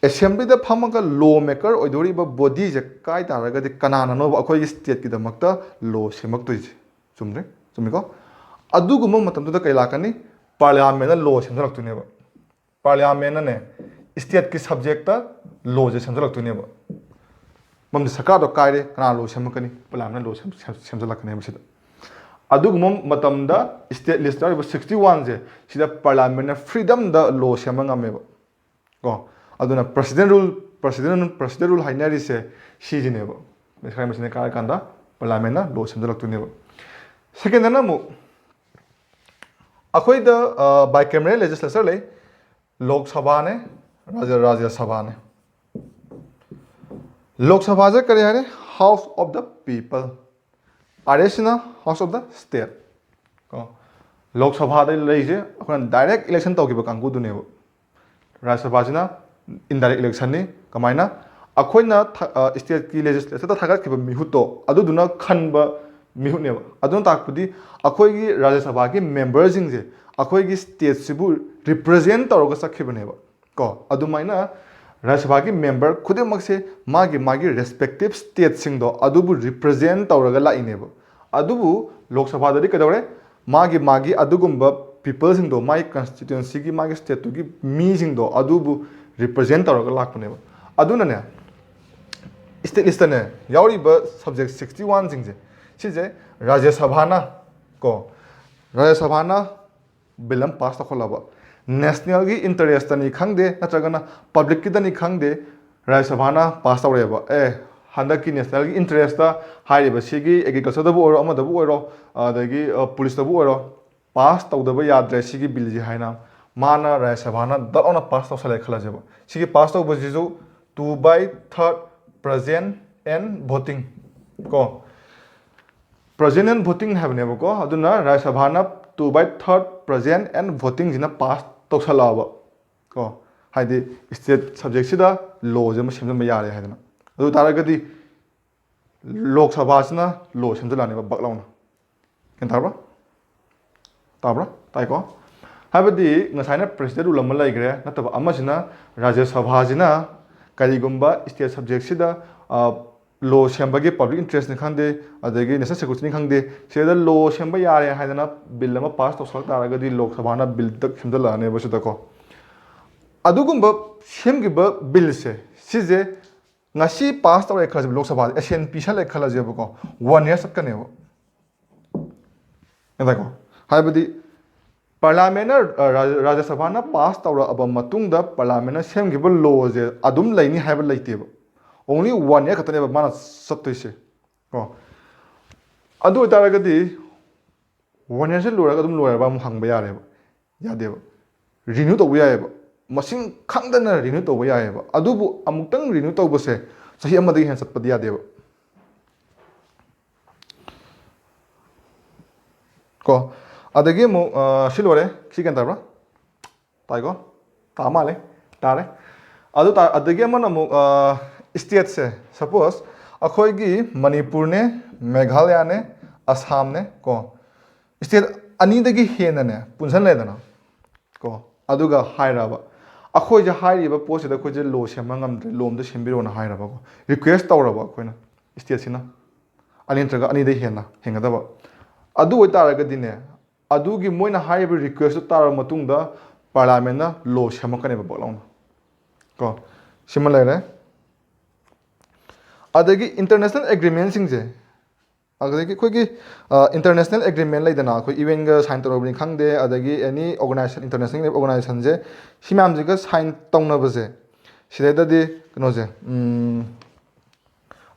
Assemblyꯗ ꯐꯝꯃꯒ law maker ꯑꯣꯏꯗꯣꯔꯤꯕ bodyꯁꯦ ꯀꯥꯏ ꯇꯥꯔꯒꯗꯤ ꯀꯅꯥꯅꯅꯣꯕ ꯑꯩꯈꯣꯏꯒꯤ stateꯀꯤꯗꯃꯛꯇ law ꯁꯦꯝꯃꯛꯇꯣꯏꯁꯦ? ꯆꯨꯝꯗ꯭ꯔꯦ? ꯆꯨꯝꯃꯤꯀꯣ? ꯑꯗꯨꯒꯨꯝꯕ ꯃꯇꯝꯗꯨꯗ ꯀꯩ ꯂꯥꯛꯀꯅꯤ? Parliamentꯅ law ꯁꯦꯝꯖꯜꯂꯛꯇꯣꯏꯅꯦꯕ꯫ Parliamentꯅꯅꯦ, stateꯀꯤ subjectꯇ lawꯁꯦ ꯁꯦꯝꯖꯜꯂꯛꯇꯣꯏꯅꯦꯕ꯫ ꯃꯐꯝꯗ ꯁꯔꯀꯥꯔꯗꯣ ꯀꯥꯏꯔꯦ, ꯀꯅꯥ ꯂꯣ ꯁꯦꯝꯃꯛꯀꯅꯤ? ꯄꯥꯔꯂꯤꯌꯥꯃꯦꯟꯅ ꯂꯣ ꯁꯦꯝ-, ꯁꯦꯝ-, ꯁꯦꯝꯖꯤꯜꯂꯛꯀꯅꯦꯕ ꯁꯤꯗ꯫ ꯑꯗꯨꯒꯨꯝꯕ ꯃꯇꯝꯗ ꯁ꯭ꯇꯦꯠ ꯂꯤꯁꯇ ꯌꯥꯎꯔꯤꯕ ꯁꯤꯛꯁꯇꯤ ꯋꯥꯟꯁꯦ ꯁꯤꯗ ꯄꯥꯔꯂꯤꯌꯥꯃꯦꯟꯅ ꯐ꯭ꯔꯤꯗꯝꯗ ꯂꯣ ꯁꯦꯝꯕ ꯉꯝꯃꯦꯕ꯫ ꯀꯣ, ꯑꯗꯨꯅ president rule, president, president rule ꯍꯥꯏꯅꯔꯤꯁꯦ ꯁꯤꯁꯤꯅꯦꯕ꯫ ꯃꯁꯤꯅ ꯀꯥꯏꯔꯀꯥꯟꯗ ꯄꯥꯔꯂꯤꯌꯥꯃꯦꯟꯅ ꯂꯣ ꯁꯦꯝꯖꯤꯜꯂꯛꯇꯣꯏꯅꯦꯕ꯫ ꯁꯦꯀꯦꯟꯗꯅ ꯑꯃꯨꯛ ꯑꯩꯈꯣꯏꯗ, ꯑ, bicameral legislature ꯂꯩ, ꯂꯣꯛ ꯁꯚꯥꯅꯦ, ꯔꯥꯖ꯭ꯌ, ꯔꯥꯖ꯭ꯌ ꯁꯚꯥꯅꯦ꯫ ꯂꯣꯛ ꯁꯚꯥꯁꯦ ꯀꯔꯤ ꯍꯥꯏꯔꯦ? House of the People꯫ R S ꯁꯤꯅ House of the State꯫ ꯀꯣ, ꯂꯣꯛ ꯁꯚꯥꯗ ꯂꯩꯁꯦ ꯑꯩꯈꯣꯏꯅ direct election ꯇꯧꯈꯤꯕ ꯀꯥꯡꯕꯨꯗꯨꯅꯦꯕ꯫ ꯔꯥꯖ꯭ꯌ ꯁꯚꯥꯁꯤꯅ indirect election ꯅꯤ꯫ ꯀꯃꯥꯏꯅ? ꯑꯩꯈꯣꯏꯅ ꯊ-, ꯑ, state ꯀꯤ legislature ꯗ ꯊꯥꯒꯠꯈꯤꯕ ꯃꯤꯍꯨꯠꯇꯣ ꯑꯗꯨꯗꯨꯅ ꯈꯟꯕ ꯃꯤꯍꯨꯠꯅꯦꯕ꯫ ꯑꯗꯨꯅ ꯇꯥꯛꯄꯗꯤ ꯑꯩꯈꯣꯏꯒꯤ ꯔꯥꯖ꯭ꯌ ꯁꯚꯥꯒꯤ member ꯁꯤꯡꯁꯦ ꯑꯩꯈꯣꯏꯒꯤ state ꯁꯤꯕꯨ represent ꯇꯧꯔꯒ ꯆꯠꯈꯤꯕꯅꯦꯕ꯫ ꯀꯣ, ꯑꯗꯨꯃꯥꯏꯅ ꯔꯥꯖ꯭ꯌ ꯁꯚꯥꯒꯤ member ꯈꯨꯗꯤꯡꯃꯛꯁꯦ ꯃꯥꯒꯤ, ꯃꯥꯒꯤ respective state ꯁꯤꯡꯗꯣ ꯑꯗꯨꯕꯨ represent ꯇꯧꯔꯒ ꯂꯥꯛꯏꯅꯦꯕ꯫ ꯑꯗꯨꯕꯨ ꯂꯣꯛ ꯁꯚꯥꯗꯗꯤ ꯀꯩꯗꯧꯔꯦ? ꯃꯥꯒꯤ, ꯃꯥꯒꯤ ꯑꯗꯨꯒꯨꯝꯕ people ꯁꯤꯡꯗꯣ, ꯃꯥꯒꯤ constituency ꯒꯤ, ꯃꯥꯒꯤ state ꯇꯨꯒꯤ ꯃꯤꯁꯤꯡꯗꯣ ꯑꯗꯨꯕꯨ represent ꯇꯧꯔꯒ ꯂꯥꯛꯄꯅꯦꯕ꯫ ꯑꯗꯨꯅꯅꯦ, state list ꯇꯅꯦ ꯌꯥꯎꯔꯤꯕ subject sixty one ꯁꯤꯡꯁꯦ, ꯁꯤꯁꯦ ꯔꯥꯖ꯭ꯌ ꯁꯚꯥꯅ, ꯀꯣ, ꯔꯥꯖ꯭ꯌ ꯁꯚꯥꯅ bill ꯑꯃ pass ꯇꯧꯈꯠꯂꯕ, national ꯒꯤ interest ꯇꯅꯤ ꯈꯪꯗꯦ, ꯅꯠꯇ꯭ꯔꯒꯅ public ꯀꯤꯗꯅꯤ ꯈꯪꯗꯦ, ꯔꯥꯖ꯭ꯌ ꯁꯚꯥꯅ pass ꯇꯧꯔꯛꯑꯦꯕ, "ꯑꯦ, ꯍꯟꯗꯛꯀꯤ national ꯒꯤ interest ꯇ ꯍꯥꯏꯔꯤꯕ ꯁꯤꯒꯤ agriculture ꯗꯕꯨ ꯑꯣꯏꯔꯣ, ꯑꯃꯗꯕꯨ ꯑꯣꯏꯔꯣ, ꯑꯗꯒꯤ, ꯑ, police ꯇꯕꯨ ꯑꯣꯏꯔꯣ, pass ꯇꯧꯗꯕ ꯌꯥꯗ꯭ꯔꯦ ꯁꯤꯒꯤ bill ꯁꯤ" ꯍꯥꯏꯅ ꯃꯥꯅ, ꯔꯥꯖ꯭ꯌ ꯁꯚꯥꯅ ꯗꯛ ꯂꯥꯎꯅ pass ꯇꯧꯁꯜꯂꯦ ꯈꯜꯂꯁꯦꯕ꯫ ꯁꯤꯒꯤ pass ꯇꯧꯕꯁꯤꯁꯨ two by third present and voting, ꯀꯣ, present and voting ꯍꯥꯏꯕꯅꯦꯕꯀꯣ꯫ ꯑꯗꯨꯅ ꯔꯥꯖ꯭ꯌ ꯁꯚꯥꯅ two by third present and voting ꯁꯤꯅ pass ꯇꯧꯁꯜꯂꯛꯑꯕ, ꯀꯣ, ꯍꯥꯏꯗꯤ state subject ꯁꯤꯗ law ꯁꯦ ꯑꯃ ꯁꯦꯝꯖꯤꯟꯕ ꯌꯥꯔꯦ ꯍꯥꯏꯗꯅ꯫ ꯑꯗꯨ ꯇꯥꯔꯒꯗꯤ ꯂꯣꯛ ꯁꯚꯥꯁꯤꯅ law ꯁꯦꯝꯖꯤꯜꯂꯛꯑꯅꯦꯕ ꯕꯛ ꯂꯥꯎꯅ꯫ ꯒ꯭ꯌꯥꯟ ꯇꯥꯔꯕ꯭ꯔꯥ? ꯇꯥꯕ꯭ꯔꯥ? ꯇꯥꯏꯀꯣ? ꯍꯥꯏꯕꯗꯤ ꯉꯁꯥꯏꯅ president rule ꯑꯃ ꯂꯩꯈ꯭ꯔꯦ, ꯅꯠꯇꯕ ꯑꯃꯁꯤꯅ ꯔꯥꯖ꯭ꯌ ꯁꯚꯥꯁꯤꯅ ꯀꯔꯤꯒꯨꯝꯕ state subject ꯁꯤꯗ, ꯑ, law ꯁꯦꯝꯕꯒꯤ public interest ꯅꯤ ꯈꯪꯗꯦ, ꯑꯗꯒꯤ national security ꯅꯤ ꯈꯪꯗꯦ, ꯁꯤꯗ law ꯁꯦꯝꯕ ꯌꯥꯔꯦ ꯍꯥꯏꯗꯅ bill ꯑꯃ pass ꯇꯧꯁꯜꯂꯛ ꯇꯥꯔꯒꯗꯤ ꯂꯣꯛ ꯁꯚꯥꯅ bill ꯗꯛ ꯁꯦꯝꯖꯤꯜꯂꯛꯑꯅꯦꯕ ꯁꯤꯗꯀꯣ꯫ ꯑꯗꯨꯒꯨꯝꯕ ꯁꯦꯝꯈꯤꯕ bill ꯁꯦ, ꯁꯤꯁꯦ ꯉꯁꯤ ꯄꯥꯁ ꯇꯧꯔꯦ ꯈꯜꯂꯁꯦꯕ, ꯂꯣꯛ ꯁꯚꯥꯗ ꯑꯦꯁꯦꯟ ꯄꯤꯁꯜꯂꯦ ꯈꯜꯂꯁꯦꯕꯀꯣ, ꯋꯥꯟ ꯌꯔ ꯆꯠꯀꯅꯦꯕ꯫ ꯒ꯭ꯌꯥꯟ ꯇꯥꯏꯀꯣ? ꯍꯥꯏꯕꯗꯤ ꯄꯥꯔꯂꯥꯃꯦꯟꯅ, ꯑ, ꯔꯥꯖ-, ꯔꯥꯖ꯭ꯌ ꯁꯚꯥꯅ ꯄꯥꯁ ꯇꯧꯔꯛꯑꯕ ꯃꯇꯨꯡꯗ ꯄꯥꯔꯂꯥꯃꯦꯟꯅ ꯁꯦꯝꯈꯤꯕ ꯂꯣꯁꯦ ꯑꯗꯨꯝ ꯂꯩꯅꯤ ꯍꯥꯏꯕ ꯂꯩꯇꯦꯕ꯫ ꯑꯣꯡꯂꯤ ꯋꯥꯟ ꯌꯔ ꯈꯛꯇꯅꯦꯕ ꯃꯥꯅ ꯆꯠꯇꯣꯏꯁꯦ ꯀꯣ꯫ ꯑꯗꯨ ꯑꯣꯏꯇꯥꯔꯒꯗꯤ ꯋꯥꯟ ꯌꯔꯁꯦ ꯂꯣꯏꯔꯒ ꯑꯗꯨꯝ ꯂꯣꯏꯔꯕ ꯑꯃꯨꯛ ꯍꯪꯕ ꯌꯥꯔꯦꯕ, ꯌꯥꯗꯦꯕ꯫ ꯔꯤꯅ꯭ꯌꯨ ꯇꯧꯕ ꯌꯥꯏꯑꯕ, ꯃꯁꯤꯡ ꯈꯪꯗꯅ ꯔꯤꯅ꯭ꯌꯨ ꯇꯧꯕ ꯌꯥꯏꯑꯕ꯫ ꯑꯗꯨꯕꯨ ꯑꯃꯨꯛꯇꯪ ꯔꯤꯅ꯭ꯌꯨ ꯇꯧꯕꯁꯦ ꯆꯍꯤ ꯑꯃꯗꯒꯤ ꯍꯦꯟꯅ ꯆꯠꯄꯗꯤ ꯌꯥꯗꯦꯕ꯫ ꯀꯣ꯫ ꯑꯗꯒꯤ ꯑꯃꯨꯛ, ꯑ, ꯁꯤ ꯂꯣꯏꯔꯦ꯫ ꯁꯤ ꯒ꯭ꯌꯥꯟ ꯇꯥꯕ꯭ꯔꯥ? ꯇꯥꯏꯀꯣ? ꯇꯥ ꯃꯥꯜꯂꯦ꯫ ꯇꯥꯔꯦ꯫ ꯑꯗꯨ ꯇꯥ-, ꯑꯗꯒꯤ ꯑꯃꯅ ꯑꯃꯨꯛ, ꯑ, ꯁ꯭ꯇꯦꯠꯁꯦ, ꯁꯄꯣꯁ, ꯑꯩꯈꯣꯏꯒꯤ ꯃꯅꯤꯄꯨꯔꯅꯦ, ꯃꯦꯘꯥꯂꯌꯥꯅꯦ, ꯑꯁꯥꯝꯅꯦ, ꯀꯣ꯫ ꯁ꯭ꯇꯦꯠ ꯑꯅꯤꯗꯒꯤ ꯍꯦꯟꯅꯅꯦ, ꯄꯨꯟꯁꯜꯂꯦꯗꯅ, ꯀꯣ꯫ ꯑꯗꯨꯒ ꯍꯥꯏꯔꯕ, ꯑꯩꯈꯣꯏꯁꯦ ꯍꯥꯏꯔꯤꯕ ꯄꯣꯠꯁꯤꯗ ꯑꯩꯈꯣꯏꯁꯦ ꯂꯣ ꯁꯦꯝꯕ ꯉꯝꯗ꯭ꯔꯦ, ꯂꯣ ꯑꯝꯇ ꯁꯦꯝꯕꯤꯔꯣꯅ ꯍꯥꯏꯔꯕꯀꯣ꯫ ꯔꯤꯀ꯭ꯋꯦꯁ ꯇꯧꯔꯕ ꯑꯩꯈꯣꯏꯅ, ꯁ꯭ꯇꯦꯠꯁꯤꯅ꯫ ꯑꯅꯤ ꯅꯠꯇ꯭ꯔꯒ ꯑꯅꯤꯗꯩ ꯍꯦꯟꯅ ꯍꯦꯟꯒꯗꯕ꯫ ꯑꯗꯨ ꯑꯣꯏꯇꯥꯔꯒꯗꯤꯅꯦ, ꯑꯗꯨꯒꯤ ꯃꯣꯏꯅ ꯍꯥꯏꯔꯤꯕ ꯔꯤꯀ꯭ꯋꯦꯁꯇꯨ ꯇꯥꯔꯕ ꯃꯇꯨꯡꯗ ꯄꯥꯔꯂꯥꯃꯦꯟꯅ ꯂꯣ ꯁꯦꯝꯃꯛꯀꯅꯦꯕ ꯕꯛ ꯂꯥꯎꯅ꯫ ꯀꯣ, ꯁꯤꯃ ꯂꯩꯔꯦ꯫ ꯑꯗꯒꯤ ꯏꯟꯇꯔꯅꯦꯁꯅꯦꯜ ꯑꯦꯒ꯭ꯔꯤꯃꯦꯟꯁꯤꯡꯁꯦ, ꯑꯗꯒꯤ ꯑꯩꯈꯣꯏꯒꯤ, ꯑ, ꯏꯟꯇꯔꯅꯦꯁꯅꯦꯜ ꯑꯦꯒ꯭ꯔꯤꯃꯦꯟ ꯂꯩꯗꯅ, ꯑꯩꯈꯣꯏ ꯌꯨ ꯑꯦꯟꯒ ꯁꯥꯏꯟ ꯇꯧꯔꯕꯅꯤ ꯈꯪꯗꯦ, ꯑꯗꯒꯤ ꯑꯦꯅꯤ ꯑꯣꯔꯒꯅꯥꯏꯖꯦꯁꯟ, ꯏꯟꯇꯔꯅꯦꯁꯅꯦꯜ ꯑꯣꯔꯒꯅꯥꯏꯖꯦꯁꯟꯁꯦ, ꯁꯤ ꯃꯌꯥꯝꯁꯤꯒ ꯁꯥꯏꯟ ꯇꯧꯅꯕꯁꯦ, ꯁꯤꯗꯩꯗꯗꯤ ꯀꯩꯅꯣꯁꯦ, ꯎꯝ,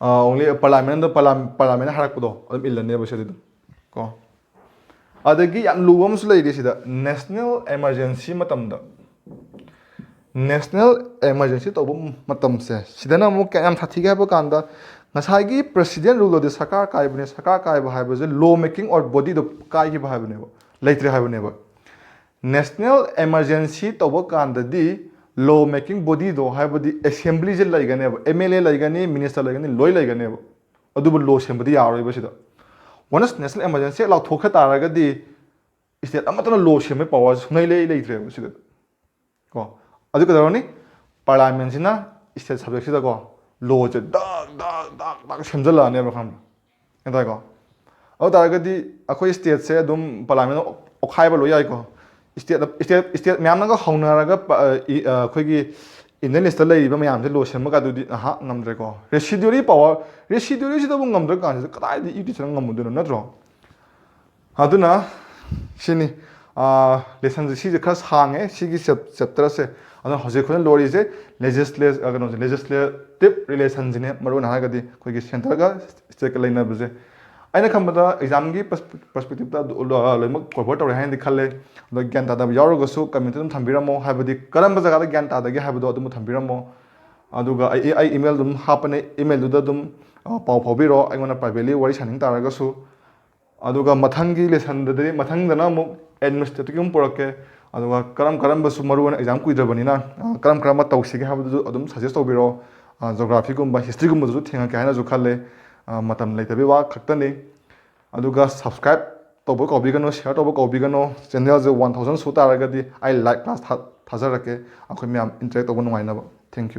ꯑ, ꯑꯣꯡꯂꯤ ꯄꯥꯔꯂꯥꯃꯦꯟꯗ, ꯄꯥꯔꯂꯥ-, ꯄꯥꯔꯂꯥꯃꯦꯟꯅ ꯍꯥꯏꯔꯛꯄꯗꯣ ꯑꯗꯨꯝ ꯏꯜꯂꯅꯦꯕ ꯁꯤꯗꯤ ꯑꯗꯨꯝ, ꯀꯣ꯫ ꯑꯗꯒꯤ ꯌꯥꯝ ꯂꯨꯕ ꯑꯃꯁꯨ ꯂꯩꯔꯤ ꯁꯤꯗ, ꯅꯦꯁꯅꯦꯜ ꯑꯦꯃꯔꯖꯦꯟꯁꯤ ꯃꯇꯝꯗ, ꯅꯦꯁꯅꯦꯜ ꯑꯦꯃꯔꯖꯦꯟꯁꯤ ꯇꯧꯕ ꯃꯇꯝꯁꯦ, ꯁꯤꯗꯅ ꯑꯃꯨꯛ ꯀꯌꯥꯝ ꯁꯥꯊꯤꯒꯦ ꯍꯥꯏꯕ ꯀꯥꯟꯗ, ꯉꯁꯥꯏꯒꯤ ꯄ꯭ꯔꯦꯁꯤꯗꯦꯟ ꯔꯨꯜꯗꯗꯤ ꯁꯔꯀꯥꯔ ꯀꯥꯏꯕꯅꯦ, ꯁꯔꯀꯥꯔ ꯀꯥꯏꯕ ꯍꯥꯏꯕꯁꯦ ꯂꯣ ꯃꯦꯀꯤꯡ ꯑꯣꯔ ꯕꯣꯗꯤꯗꯣ ꯀꯥꯏꯈꯤꯕ ꯍꯥꯏꯕꯅꯦꯕ, ꯂꯩꯇ꯭ꯔꯦ ꯍꯥꯏꯕꯅꯦꯕ꯫ ꯅꯦꯁꯅꯦꯜ ꯑꯦꯃꯔꯖꯦꯟꯁꯤ ꯇꯧꯕ ꯀꯥꯟꯗꯗꯤ ꯂꯣ ꯃꯦꯀꯤꯡ ꯕꯣꯗꯤꯗꯣ, ꯍꯥꯏꯕꯗꯤ ꯑꯦꯁꯦꯝꯕ꯭ꯂꯤꯁꯦ ꯂꯩꯒꯅꯦꯕ, ꯑꯦꯝ ꯑꯦꯜ ꯑꯦ ꯂꯩꯒꯅꯤ, ꯃꯤꯅꯤꯁꯇꯔ ꯂꯩꯒꯅꯤ, ꯂꯣꯏ ꯂꯩꯒꯅꯦꯕ꯫ ꯑꯗꯨꯕꯨ ꯂꯣ ꯁꯦꯝꯕꯗꯤ ꯌꯥꯔꯣꯏꯕ ꯁꯤꯗ꯫ ꯋꯥꯟꯁ ꯅꯦꯁꯅꯦꯜ ꯑꯦꯃꯔꯖꯦꯟꯁꯤ ꯂꯥꯎꯊꯣꯛꯈ꯭ꯔ ꯇꯥꯔꯒꯗꯤ ꯁ꯭ꯇꯦꯠ ꯑꯃꯠꯇꯅ ꯂꯣ ꯁꯦꯝꯕꯒꯤ ꯄꯋꯥꯔꯁꯦ ꯁꯨꯡꯂꯩ ꯂꯩ ꯂꯩꯇ꯭ꯔꯦꯕ ꯁꯤꯗ꯫ ꯀꯣ, ꯑꯗꯨ ꯀꯩꯗꯧꯔꯅꯤ? ꯄꯥꯔꯂꯥꯃꯦꯟꯁꯤꯅ ꯁ꯭ꯇꯦꯠ ꯁꯕꯖꯦꯛꯁꯤꯗꯀꯣ ꯂꯣꯁꯦ ꯗꯛ ꯗꯛ ꯗꯛ ꯗꯛ ꯁꯦꯝꯖꯤꯜꯂꯛꯑꯅꯦꯕ, ꯈꯪꯕ꯭ꯔꯥ? ꯒ꯭ꯌꯥꯟ ꯇꯥꯏꯀꯣ? ꯑꯗꯨ ꯇꯥꯔꯒꯗꯤ ꯑꯩꯈꯣꯏ ꯁ꯭ꯇꯦꯠꯁꯦ ꯑꯗꯨꯝ ꯄꯥꯔꯂꯥꯃꯦꯟꯅ ꯑꯣꯛꯈꯥꯏꯕ ꯂꯣꯏ ꯌꯥꯏꯀꯣ꯫ ꯁ꯭ꯇꯦꯠ, ꯁ꯭ꯇꯦꯠ, ꯁ꯭ꯇꯦꯠ ꯃꯌꯥꯝꯅꯒ ꯍꯧꯅꯔꯒ ꯄ-, ꯏ-, ꯑ, ꯑꯩꯈꯣꯏꯒꯤ Indian list ꯇ ꯂꯩꯔꯤꯕ ꯃꯌꯥꯝꯁꯦ ꯂꯣꯏꯁꯤꯟꯕꯒꯗꯨꯗꯤ ꯑꯍꯥ ꯉꯝꯗ꯭ꯔꯦꯀꯣ꯫ Residuary power, residuary ꯁꯤꯗꯕꯨ ꯉꯝꯗ꯭ꯔꯀꯥꯟꯁꯤꯗ ꯀꯗꯥꯏꯗ UTC ꯅ ꯉꯝꯃꯨꯗꯣꯏꯅꯣ, ꯅꯠꯇ꯭ꯔꯣ? ꯑꯗꯨꯅ ꯁꯤꯅꯤ, lesson ꯁꯦ ꯁꯤꯁꯦ ꯈꯔ ꯁꯥꯡꯉꯦ, ꯁꯤꯒꯤ chapter ꯁꯦ꯫ ꯑꯗꯨꯅ ꯍꯧꯖꯤꯛ ꯑꯩꯈꯣꯏꯅ ꯂꯣꯏꯔꯤꯁꯦ legislative, ꯀꯩꯅꯣꯁꯦ, legislative relation ꯁꯤꯅꯦ, ꯃꯔꯨ ꯑꯣꯏꯅ ꯍꯥꯏꯔꯒꯗꯤ ꯑꯩꯈꯣꯏꯒꯤ centre ꯒ state ꯀ ꯂꯩꯅꯕꯁꯦ꯫ ꯑꯩꯅ ꯈꯟꯕꯗ exam ꯒꯤ perspective ꯇ ꯂꯣꯏꯅꯃꯛ cover ꯇꯧꯔꯦ ꯍꯥꯏꯅꯗꯤ ꯈꯜꯂꯦ꯫ ꯑꯗꯣ ꯒ꯭ꯌꯥꯟ ꯇꯥꯗꯕ ꯌꯥꯎꯔꯒꯁꯨ comment ꯇ ꯑꯗꯨꯝ ꯊꯝꯕꯤꯔꯝꯃꯣ, ꯍꯥꯏꯕꯗꯤ ꯀꯔꯝꯕ ꯖꯒꯥꯗ ꯒ꯭ꯌꯥꯟ ꯇꯥꯗꯒꯦ ꯍꯥꯏꯕꯗꯣ ꯑꯗꯨꯝ ꯊꯝꯕꯤꯔꯝꯃꯣ꯫ ꯑꯗꯨꯒ ꯑꯩ, ꯑꯩ email ꯑꯗꯨꯝ ꯍꯥꯞꯄꯅꯦ, email ꯗꯨꯗ ꯑꯗꯨꯝ, ꯑ, ꯄꯥꯎ ꯐꯥꯎꯕꯤꯔꯣ, ꯑꯩꯉꯣꯟꯗ privately ꯋꯥꯔꯤ ꯁꯥꯅꯤꯡ ꯇꯥꯔꯒꯁꯨ꯫ ꯑꯗꯨꯒ ꯃꯊꯪꯒꯤ lesson ꯗꯗꯤ, ꯃꯊꯪꯗꯅ ꯑꯃꯨꯛ administrative ꯀꯤ ꯑꯃꯨꯛ ꯄꯨꯔꯛꯀꯦ꯫ ꯑꯗꯨꯒ ꯀꯔꯝ ꯀꯔꯝꯕꯁꯨ, ꯃꯔꯨ ꯑꯣꯏꯅ exam ꯀꯨꯏꯗ꯭ꯔꯕꯅꯤꯅ, ꯑ, ꯀꯔꯝ ꯀꯔꯝꯕ ꯇꯧꯁꯤꯒꯦ ꯍꯥꯏꯕꯗꯨꯁꯨ ꯑꯗꯨꯝ suggest ꯇꯧꯕꯤꯔꯣ꯫ ꯑ, geography ꯒꯨꯝꯕ, history ꯒꯨꯝꯕꯗꯁꯨ ꯊꯦꯡꯉꯛꯀꯦ ꯍꯥꯏꯅꯁꯨ ꯈꯜꯂꯦ꯫ ꯑ, ꯃꯇꯝ ꯂꯩꯇꯕꯩ ꯋꯥ ꯈꯛꯇꯅꯤ꯫ ꯑꯗꯨꯒ subscribe ꯇꯧꯕ ꯀꯥꯎꯕꯤꯒꯅꯨ, share ꯇꯧꯕ ꯀꯥꯎꯕꯤꯒꯅꯨ꯫ Channel ꯁꯦ one thousand ꯁꯨ ꯇꯥꯔꯒꯗꯤ ꯑꯩ like class ꯊꯥ-, ꯊꯥꯖꯔꯛꯀꯦ꯫ ꯑꯩꯈꯣꯏ ꯃꯌꯥꯝ interact ꯇꯧꯕ ꯅꯨꯡꯉꯥꯏꯅꯕ꯫ Thank you꯫